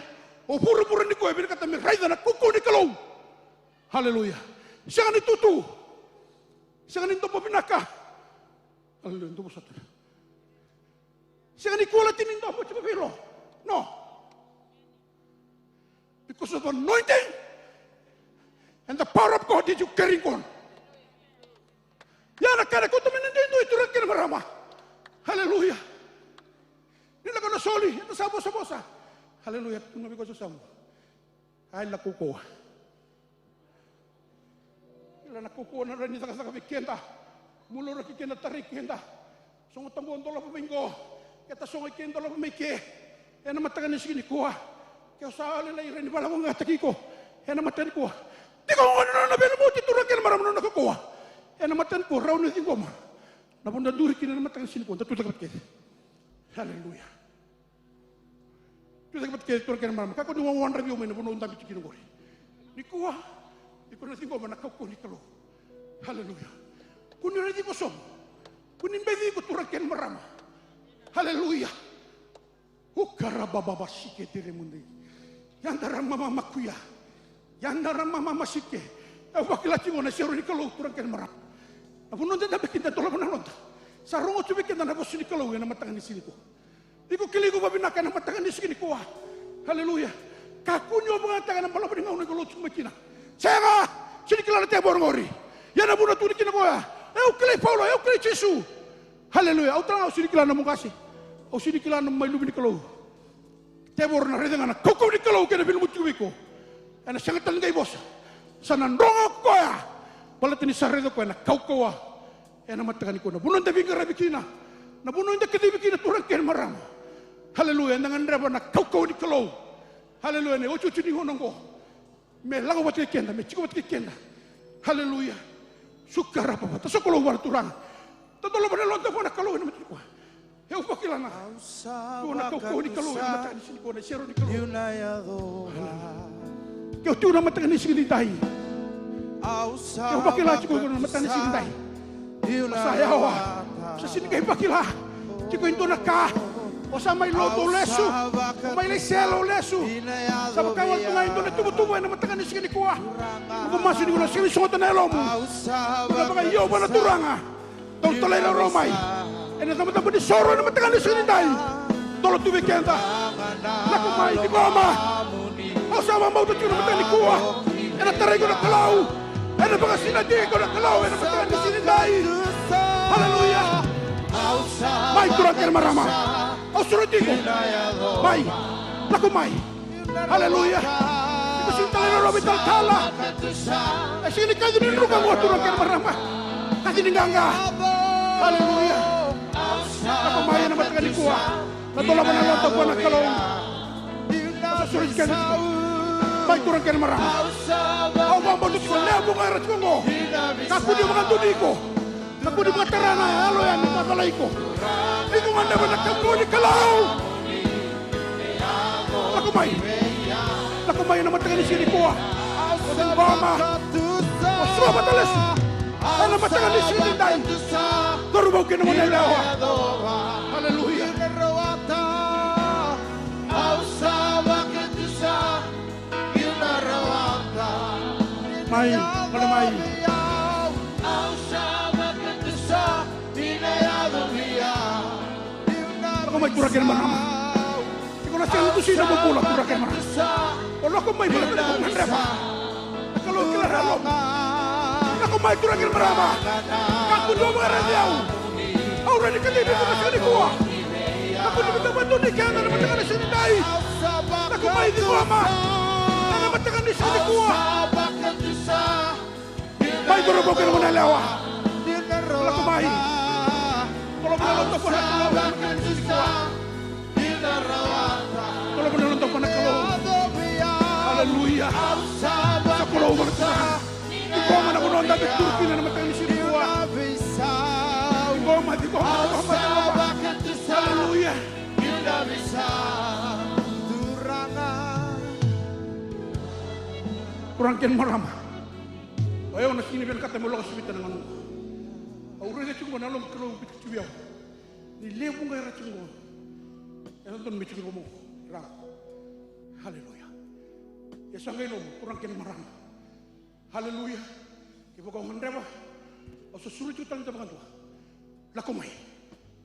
O vuravura nikua e vinakata me raica na kaukauwa ni Kalou. Haleluya. Sega ni tutu. Sega ni domo vinaka. Haleluya. Domo sotana. Sega ni quality ni domo tiko vei iro. No. Because of anointing and the power of God that you carry on. Ia na ka e kauta mai na duidui, turaga kei na marama. Haleluya. Ni lako na soli, eda sa vosavosa. Haleluya. Tukuna vei koya sa samu. Ai, la kaukauwa. Kila na kaukauwa na rawa ni cakacaka vei keda. Muluraki keda, tarai keda. Sogo taqo, dolava mai qo. Keta sogo i ke, dolava mai ke. Ena mataka ni siga nikua, ke o sa lailai, rawa ni valagogataki iko ena mataka nikua. Tiko qo na nona veilumuti, turaga kei na marama, na nona kaukauwa. Ena mataka nikua rawa ni ciqoma. Na vanua da duri kina ena mataka ni siga nikua, da tucake vata kece. Haleluya. Tucake vata kece, turaga kei na marama. Kakua ni wawadravi au mai na vanua au dabe tiko kina qori. Nikua iko na ciqoma na kaukauwa ni Kalou. Haleluya. Kua ni raici iko sobu. Kua ni beci iko, turaga kei na marama. Haleluya. Ukarabababasike teremundei. Yadaramamamakuya. Yadaramamamasike. Au vakila tiko na sere ni Kalou, turaga kei na marama. Na vanua da dabe kina, da dolava na noda. Sa rogo tu vei keda na vosa ni Kalou ena mataka ni siga nikua. Iko kilai iko vakavinaka ena mataka ni siga nikua. Haleluya. Kakua ni o vakayagataka na balavu ni gauna iko lotu mai kina. Sega. Sega ni kila na tevoro qori. Ia na vuna tukuni kina koya, e, au kilai Paula, e, au kilai Jisu. Haleluya. Au tale ga au sega ni kila na nomu qase. Au sega ni kila na nomu mai luve ni Kalou. Tevoro na raica ga na kaukauwa ni Kalou kei na veilumuti tiko vei iko. Ena sega tale ni qai vosa. Sa na dro ga o koya. Baleta ni sa raica o koya na kaukauwa ena mataka nikua, na vanua eda veiqaravi kina, na vanua eda kacivi kina, turaga kei na marama. Haleluya. Eda gadreva na kaukauwa ni Kalou. Haleluya. Na iotioti ni gauna oqo, me lako vata kei keda, me tiko vata kei keda. Haleluya. Suka rapa vata, sokalou vua na Turaga. Tadolava na yaloda vua na Kalou ena mataka nikua. Au vakila na, au sa, au na kaukauwa ni Kalou ena mataka ni siga nikua, na isoro ni Kalou. Ke au tiko na mataka ni siga nidai, ke au vakila tiko na mataka ni siga nidai, au sa yawa. Au sa sega ni qai vakila tiko e dua na ka. Au sa mai lotu au lesu, au mai lai sele au lesu. Sa vaka wale tu ga e dua na tuvatuva ena mataka ni siga nikua. Au vakamasu ni ko na sega ni sogota na yalomu. Au na vakaio vua na Turaga. Dou talairawarawa mai ena icabocabo ni soro ena mataka ni siga nidai. Dola tu vei keda. Lako mai, ciqoma. Au sa vakabauta tiko na mataka nikua ena tarai iko na Kalou. Ena vakasinaiti iko na Kalou ena mataka ni siga nidai. Haleluya. Mai, turaga kei na marama. Au sureti iko. Mai. Lako mai. Haleluya. Iko sega ni talairawarawa vei talatala. E sega ni kaci ni druka qo, turaga kei na marama. Kaci ni qaqa. Haleluya. Lako mai ena mataka nikua. Na dolava na yaloda vua na Kalou. Au sa sureti keda tiko. Mai, turaga kei na marama. Au vakabauta tiko lewe vuqa era tiko qo. Kakua ni vakadonui iko. Kakua ni vakatara na yalo ya me macala iko. Iko gadreva na kaukauwa ni Kalou. Lako mai. Lako mai ena mataka ni siga nikua. Ciqoma. Au sa vata lesu ena mataka ni siga nidai. Cauravou kei na goneyalewa. Haleluya. Mai, gole mai. Lako mai, turaga kei na marama. Iko na sega ni dusi na nomu bula, turaga kei na marama. O lako mai, baleta ni ko gadreva. Na Kalou kila na yalomu. Lako mai, turaga kei na marama. Kakua ni o vakaraici au. Au rawa ni kacivi iko na siga nikua. Kakua ni vakadonui keda ena mataka ni siga nidai. Lako mai, ciqoma ena mataka ni siga nikua. Mai, cauravou kei na goneyalewa. Lako mai. Dolava na yaloda vua na Kalou ena mataka ni siga nikua. Dolava na yaloda vua na Kalou. Haleluya. Sa Kalou vata. Ciqoma na vanua o dabe tu kina ena mataka ni siga nikua. Ciqoma, ciqoma, ciqoma, ciqoma. Haleluya. Turaga kei na marama. O yau na sega ni vinakata meu lako sivita na gauna oqo. Au raica tiko na yalo ni Kalou biuta tiko vei au. Ni lewe vuqa era tiko qo. E dodonu me tiko vei au. Haleluya. Ia sa qai loma, turaga kei na marama. Haleluya. Kevaka o gadreva, au sa sureti iko tale vakadua. Lako mai.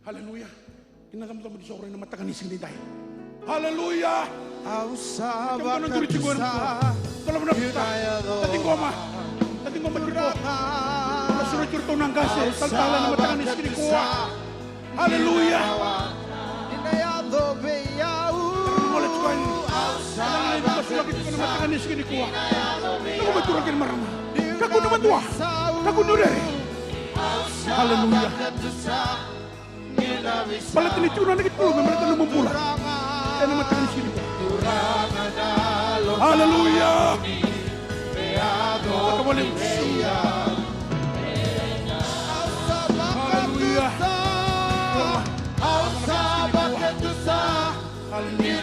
Haleluya. Ena icabocabo ni soro ena mataka ni siga nidai. Haleluya. Au sa vakatusa. Dolava na yaloda. Ciqoma. Ciqoma tiko. Au na sureti iratou na qase, talatala ena mataka ni siga nikua. Haleluya. Gole tiko yani. Ena masulaki tiko ena mataka ni siga nikua. Lako mai, turaga kei na marama. Kakua ni madua. Kakua ni rere. Haleluya. Baleta ni tiko na naki tiko me baleta na nomu bula. Ena mataka ni siga nikua. Haleluya. Vakavale. Haleluya. Haleluya. Haleluya.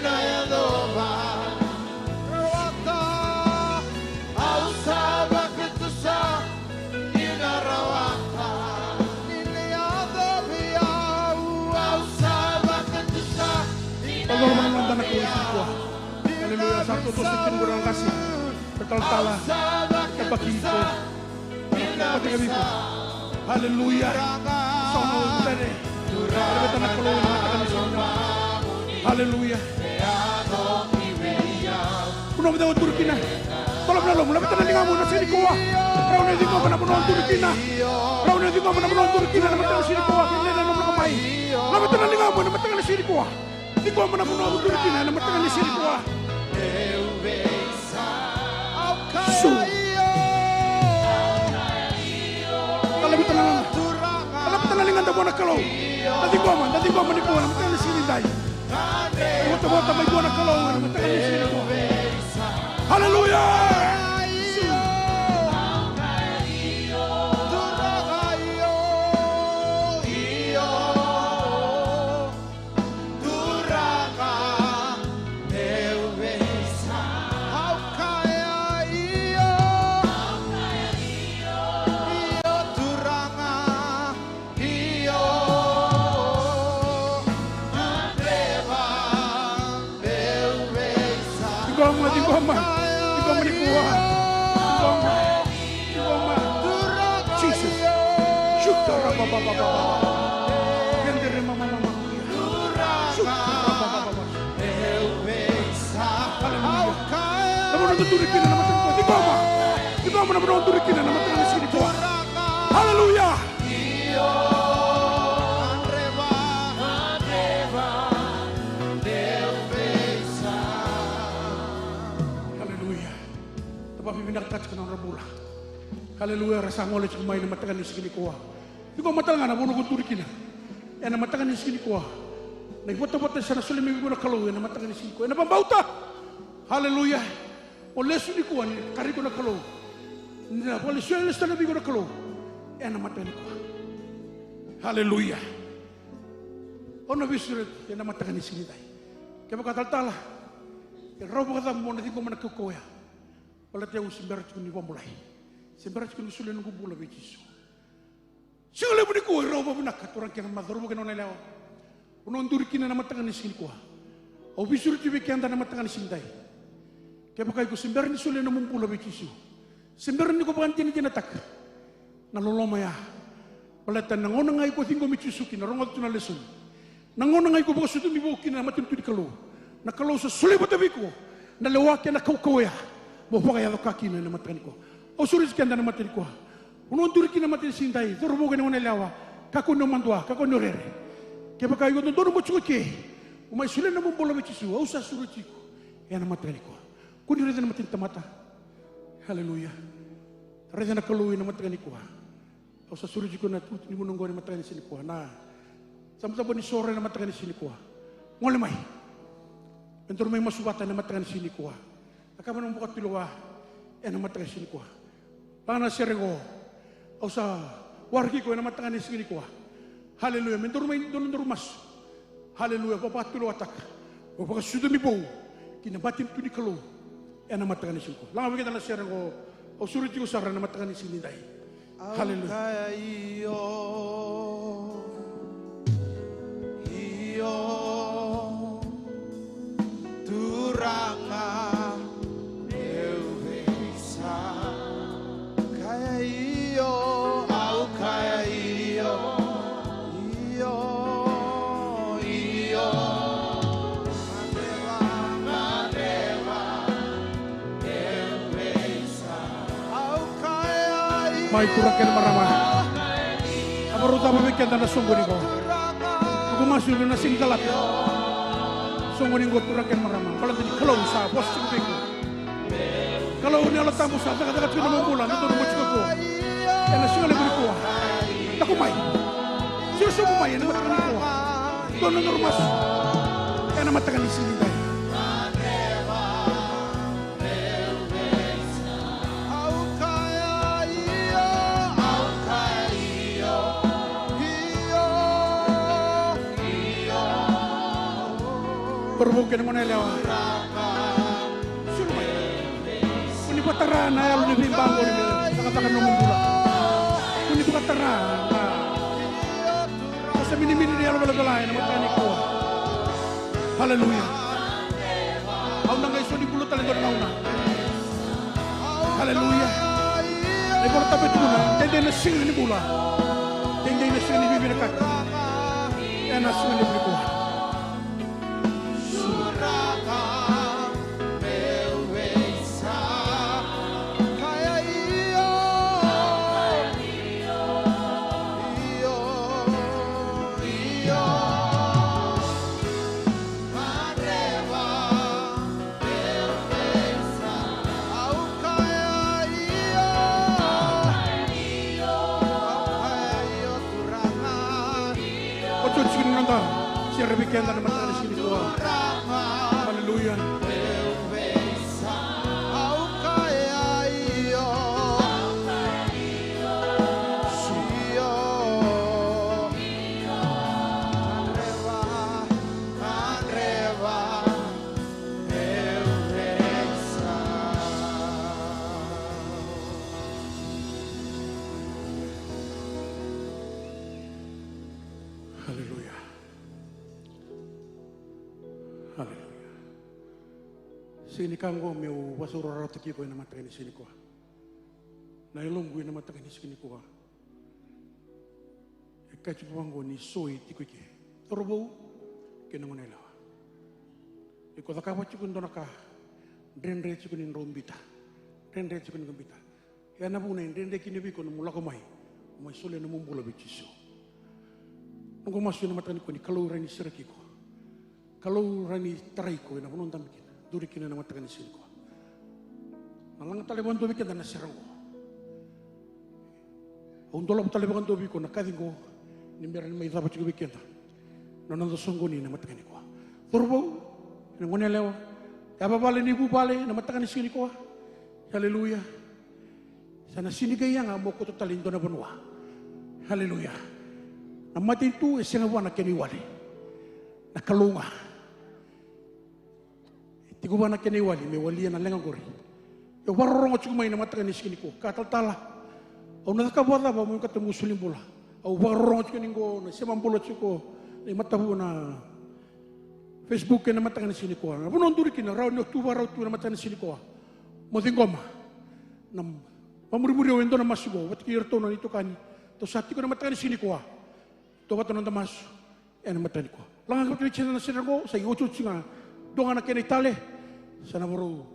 Sa totoso tiko na qase. Talatala, tabaki iko. Tabaki iko. Haleluya. Sa ono tale. Laveta na Kalou ena mataka ni siga. Haleluya. Vanua o duri kina. Dolava na yalomu, laveta na ligamu ena siga nikua. Rawa ni o ciqoma na vanua o duri kina. Rawa ni o ciqoma na vanua o duri kina ena mataka ni siga nikua. Kei na nomu lako mai. Laveta na ligamu ena mataka ni siga nikua. Ciqoma na vanua o duri kina ena mataka ni siga nikua. Su. Mani kua na mataka ni siga nidai. Votavota mai vua na Kalou ena mataka ni siga nikua. Haleluya. Ciqoma, ciqoma, ciqoma nikua. Ciqoma, ciqoma. Jesus. Shuka rabababa. Kendere mamamama. Shuka rabababa. Haleluya. Na vanua o duri kina na mataka nikua. Ciqoma. Ciqoma na vanua o duri kina na mataka ni siga nikua. Haleluya. Haleluya. Tavia vinaka tiko na nodra bula. Haleluya, ra sa gole tiko mai na mataka ni siga nikua. Tiko mataka ga na vanua ko duri kina. Ena mataka ni siga nikua. Na ivotavota sa na solia mai vua na Kalou ena mataka ni siga nikua. Ena vabauta. Haleluya. O lesu nikua ni kari iko na Kalou. Ni na vakalesu, lesu tale vei iko na Kalou. Ena mataka nikua. Haleluya. Au na veisureti ena mataka ni siga nidai. Kevaka talatala, e rawa vakacava mo na ciqoma na kaukauwa ya? Baleta au se bera tiko ni vakabulai. Se bera tiko ni solia noqu bula vei Jisu. Siga levu nikua e rawa vakavinaka, turaga kei na marama, cauravou kei na goneyalewa. Vanua o duri kina na mataka ni siga nikua. Au veisureti vei keda na mataka ni siga nidai. Kevaka iko se bera ni solia nomu bula vei Jisu, se bera ni ko vakadinadinataka na loloma ya. Baleta na gauna ga iko ciqomi Jisu kina, rogoca tu na lesoni. Na gauna ga iko vakasucumi vou kina na matanitu ni Kalou, na Kalou sa solia vata vei iko na lewa kei na kaukauwa ya mo vakayaco ka kina ena mataka nikua. Au sureti keda ena mataka nikua. Vanua o duri kina na mataka ni siga nidai, cauravou kei na goneyalewa, kakua ni o madua, kakua ni o rere. Kevaka iko dodonu mo tiko eke, mo mai solia nomu bula vei Jisu, au sa sureti iko ena mataka nikua. Kua ni raica na mata ni tamata. Haleluya. Raica na Kalou ena mataka nikua. Au sa sureti iko na itutu ni vuna oqo ena mataka ni siga nikua. Na icabocabo ni soro ena mataka ni siga nikua. Gole mai. Me daru mai masu vata ena mataka ni siga nikua. Cakava na nomu vakatulewa ena mataka ni siga nikua. Laga na sere oqo. Au sa waraki iko ena mataka ni siga nikua. Haleluya. Me daru mai, daru, daru masu. Haleluya. Vakatulewataka. Vakasucumi vou ki na matanitu ni Kalou ena mataka ni siga nikua. Laga vei keda na sere oqo. Au sureti iko sara ena mataka ni siga nidai. Haleluya. Au kaya io, io, Turaga, meu veisau. Kaya io, au kaya io, io, io. Mai turaga kei na marama. A varau cava vei keda na soqoni qo. Noqu masu ni na sega ni calata. Soqoni qo turaga kei na marama. Baleta ni Kalou sa vosa tiko vei iko. Kalou ni Yalo Tabu sa cakacaka tiko na nomu bula, na nomu bula tiko. Ena siga levu nikua. Lako mai. Siro sobu mai ena mataka nikua. Dua na nomu masu. Ena mataka ni siga nidai. Cauravou kei na goneyalewa. Siro mai. Ko ni vakatara na yalo ni veibaqo ni me cakacaka nomu bula. Ko ni vakatara na vosa minimini ni yalo velavela ena mataka nikua. Haleluya. Au na qai soli bula tale dua na gauna. Haleluya. Na iVola Tabu e tukuna, dede na siga ni bula. Dede na siga ni veivinakati. Ena siga ni bula. Oti, oti, sega ni noda. Sere vei keda na mataka ni siga nikua. Haleluya. Haleluya. Haleluya. Sega ni ka oqo meu vakasaurarataki iko ena mataka ni siga nikua. Na yaloqu ena mataka ni siga nikua e kaya tiko vaqo ni so e tiko i ke. Cauravou kei na goneyalewa. Iko cakava tiko e dua na ka, dredre tiko ni drau biuta. Dredre tiko ni drau biuta. Ia na vuna e dredre kina vei iko na nomu lako mai, mai solia na nomu bula vei Jisu. Noqu masu ena mataka nikua ni Kalou rawa ni sereki iko. Kalou rawa ni tarai iko ena vanua o dabe kina, duri kina ena mataka ni siga nikua. Na laga tale vakadua vei keda na sere oqo. Au dolava tale vakadua vei iko na kaci oqo, ni bera ni mai cava tiko vei keda na noda soqoni ena mataka nikua. Cauravou, na goneyalewa, yavavale ni vuvale ena mataka ni siga nikua. Haleluya. Sa na sega ni qai yaga mo koto tale i dua na vanua. Haleluya. Na matanitu e sega vua na kena iwali. Na Kalou ga e tiko vua na kena iwali me walia na leqa qori. Au vakarorogo tiko mai na mataka ni siga nikua, ka talatala, au na cakava vakacava meu qai mai soli bula? Au vakarorogo tiko ni qo na sema bula tiko na matavu na Facebook ena mataka ni siga nikua. Na vanua o duri kina, rawa ni o tu vakarau tu ena mataka ni siga nikua. Mo ciqoma na vamurimuri au e dua na masu qo vata kei iratou na itokani. Tou sa tiko ena mataka ni siga nikua. Tou vata na noda masu ena mataka nikua. Laga ka kina tiko na sere qo, sa iotioti ga. Dua ga na kena itale. Sa na vakarau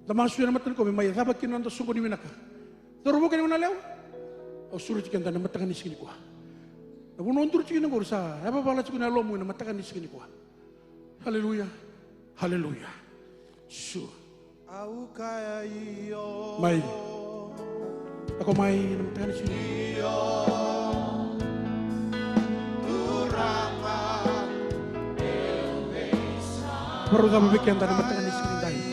da masu ena mataka nikua me mai cava kina na noda soqoni vinaka. Cauravou kei na goneyalewa, au sureti keda ena mataka ni siga nikua. Na vanua o duri tiko kina qori sa yavavala tiko na yalomu ena mataka ni siga nikua. Haleluya. Haleluya. Jisu. Mai. Lako mai ena mataka ni siga. Vakarau cava vei keda ena mataka ni siga nikua.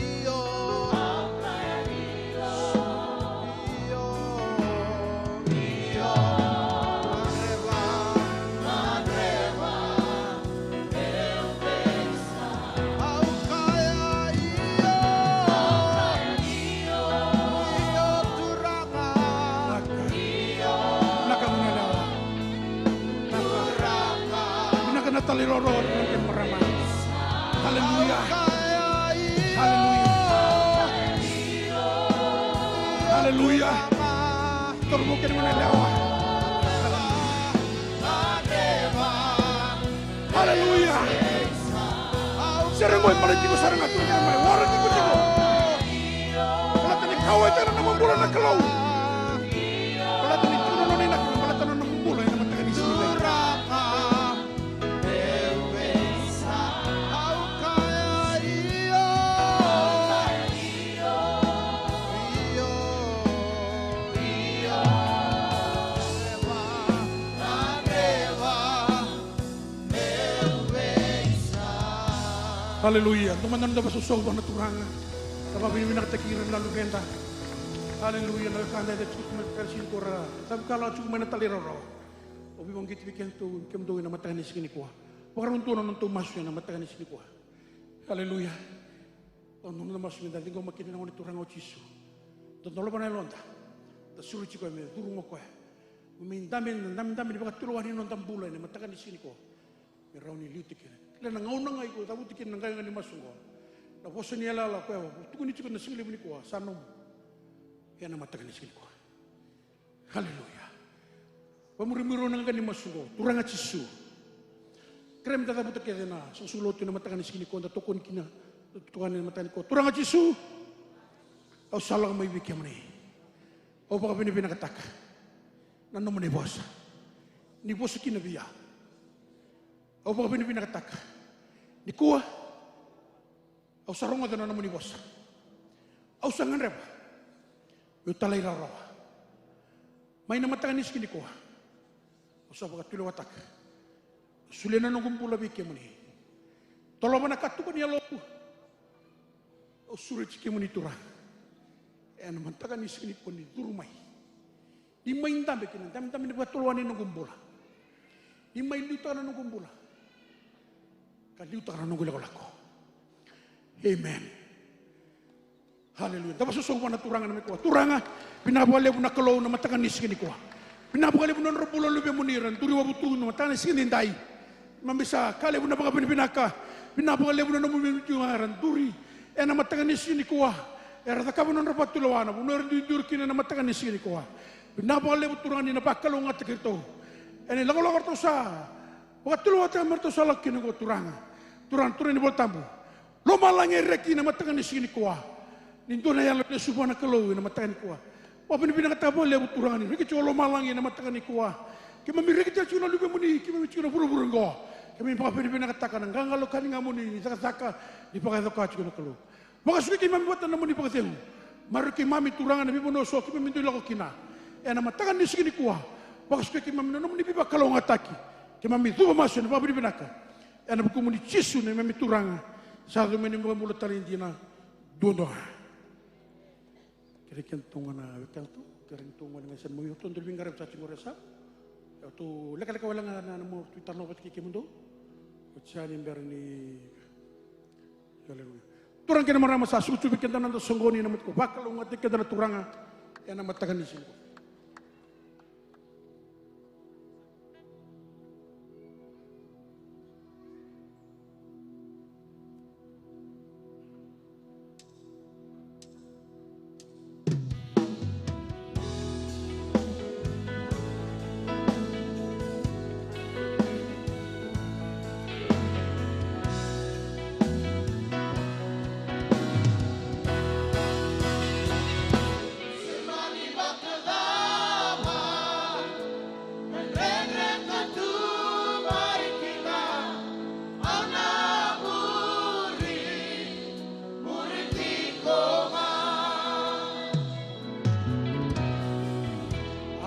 Vinaka na talairawarawa ni noda marama. Haleluya. Haleluya. Haleluya. Toro mo kena mana lewa. Haleluya. Sere mo e mala tiko sara ga tu mai wara tiko tiko. Baleta ni kauwaitaka na nomu bula na Kalou. Baleta ni tu na nona inaki, baleta na nomu bula ena mataka ni siga. Aleluya. Dua mada na noda vakasoso vua na Turaga. Sa vakavinavinakataki ira na luveda. Aleluya. Na wekada e tiko mai na mataka ni siga nikua, ra sa vukala tiko mai na talairawarawa. Au veivakauqeti vei kedatou, kemudou ena mataka ni siga nikua. Vakarau dua na nodatou masu ena mataka ni siga nikua. Aleluya. Au dua na masu meda ciqoma kina na Gone Turaga o Jisu. Da dolava na yaloda. Da sureti koya me curu o koya. Me dabe, na dabedabe ni vakatulewa ni noda bula ena mataka ni siga nikua. Me rawa ni liutaki kina. Kila na gauna ga iko cavuti kina na qai ga ni masu oqo. Na vosa ni yalayala koya tukuni tiko na siga levu nikua, sa nomu. Ena mataka ni siga nikua. Aleluya. Vamurimuri rau na qaqa ni masu oqo. Turaga Jisu. Kerea meda cavuta kece na soqosoqo lotu ena mataka ni siga nikua, da tokoni kina, da tokoni ena mataka nikua. Turaga Jisu. Au sa lako mai vei kemuni. Au vakavinavinakataka na nomuni vosa. Ni vosa kina vei au. Au vakavinavinakataka. Nikua. Au sa rogoca na nomuni vosa. Au sa gadreva meu talairawarawa. Mai na mataka ni siga nikua. Au sa vakatulewataka. Au Solia na noqu bula vei kemuni. Tolova na ka tukuni yaloqu. Au sureti kemuni Turaga. Ena mataka ni siga nikua ni curu mai. Ni mai dabe kina, dabedabe ni vakatulewa ni noqu bula. Ni mai liutaka na noqu bula. Ka liutaka na noqu ilakolako. Amen. Haleluya. Da vakasosovu vua na Turaga na mai koya. Turaga, vinaka vakalevu na Kalou na mataka ni siga nikua. Vinaka vakalevu na nodra bula luvemuni era duri wavutu na mataka ni siga nidai. Keimami sa kaya levu na vakavinavinaka. Vinaka vakalevu na nomuni tiko ga era duri ena mataka ni siga nikua. Era cakava na nodra vakatulewa na vanua era duidui kina ena mataka ni siga nikua. Vinaka vakalevu Turaga ni na vakalougatataki iratou ena ilakolako ratou sa vakatulewataka me ratou sa lako kina oqo Turaga. Turaga, Turaga ni Volatabu. Lomalagi e reki ena mataka ni siga nikua. Ni dua na yalo e lesu vua na Kalou ena mataka nikua. Vakavinavinakataka vakalevu Turaga ni reki tiko lomalagi ena mataka nikua. Keimami reki tale tiko na luvemuni, keimami tiko na vuravura oqo. Keimami vakavinavinakataka na qaqalo ka ni gamuni ni cakacaka ni vakayaco ka tiko na Kalou. Vakasukai keimami vata na nomuni vakacegu. Maroroi keimami Turaga na veivanua so keimami dui lako kina. Ena mataka ni siga nikua. Vakasukai keimami na nomuni veivakalougatataki. Keimami cuva masu ena vakavinavinaka. Ena vukumuni Jisu na neimami Turaga. Sa yaco me neimami iVakabula tale dina duadua ga. Kerei kedatou ga na wekadatou, kerei kedatou ga na qai sa na mai, o tou dau veiqaravi sa tiko qori e Savu. O tou lekaleka wale ga na, na, na mo tou italanoa vata kei kemudou. Oti sa ni bera ni, aleluya. Turaga kei na marama sa sukusuku vei keda na noda soqoni na mataka, vakalougatataki keda na Turaga ena mataka ni siga.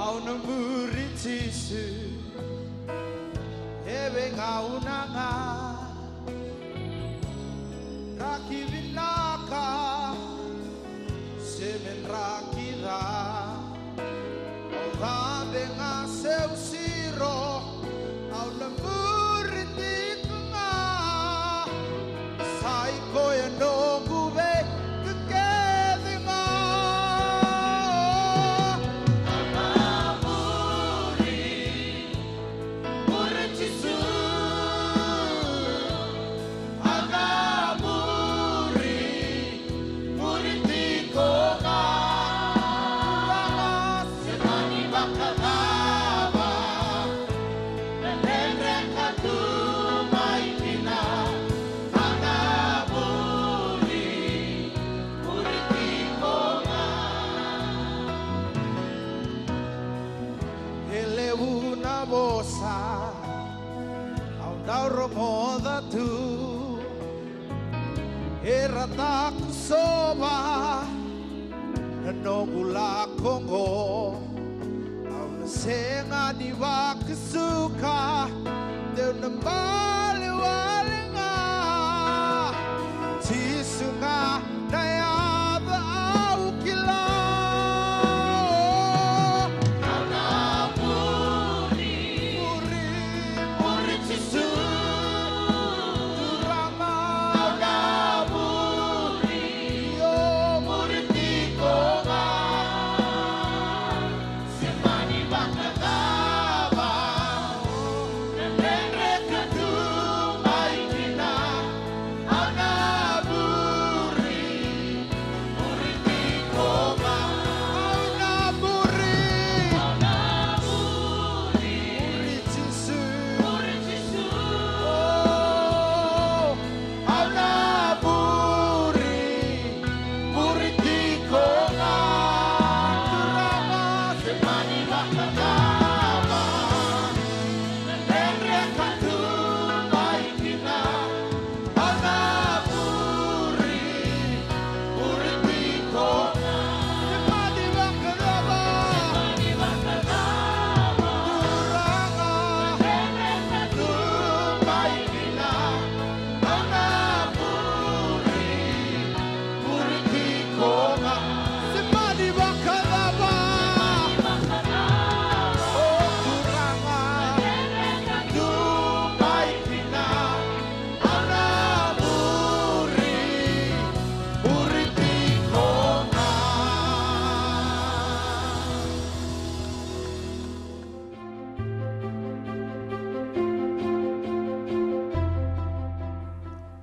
Au na muri Jisu, e veigauna ga. Draki vinaka, se me draki ca. Au cabe ga se u siro, au na muri tiko ga. Sa i koya noqu vei kece ga. Au na muri, muri Jisu. Au na muri, muri tiko ga. Se mani vakacava na dredre ka tu mai kina, au na muri, muri tiko ga. E levu na vosa au dau rogoca tu, era takusova na noqu lako oqo. Au na sega ni vakasuka, deu na bale wale ga. Jisu ga na yaca au kila. Au na muri, muri, muri Jisu. Turaga. Au na muri, io, muri tiko ga. Se mani vakacava na dredre ka tu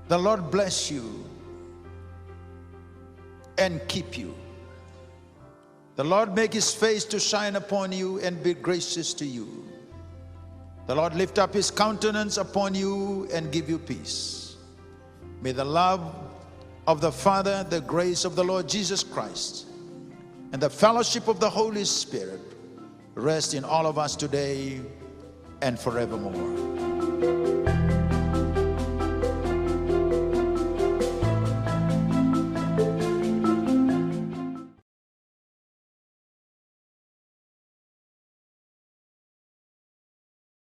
The Lord bless you and keep you. The Lord make his face to shine upon you and be gracious to you. The Lord lift up his countenance upon you and give you peace. May the love of the Father, the grace of the Lord Jesus Christ, and the fellowship of the Holy Spirit rest in all of us today and forevermore.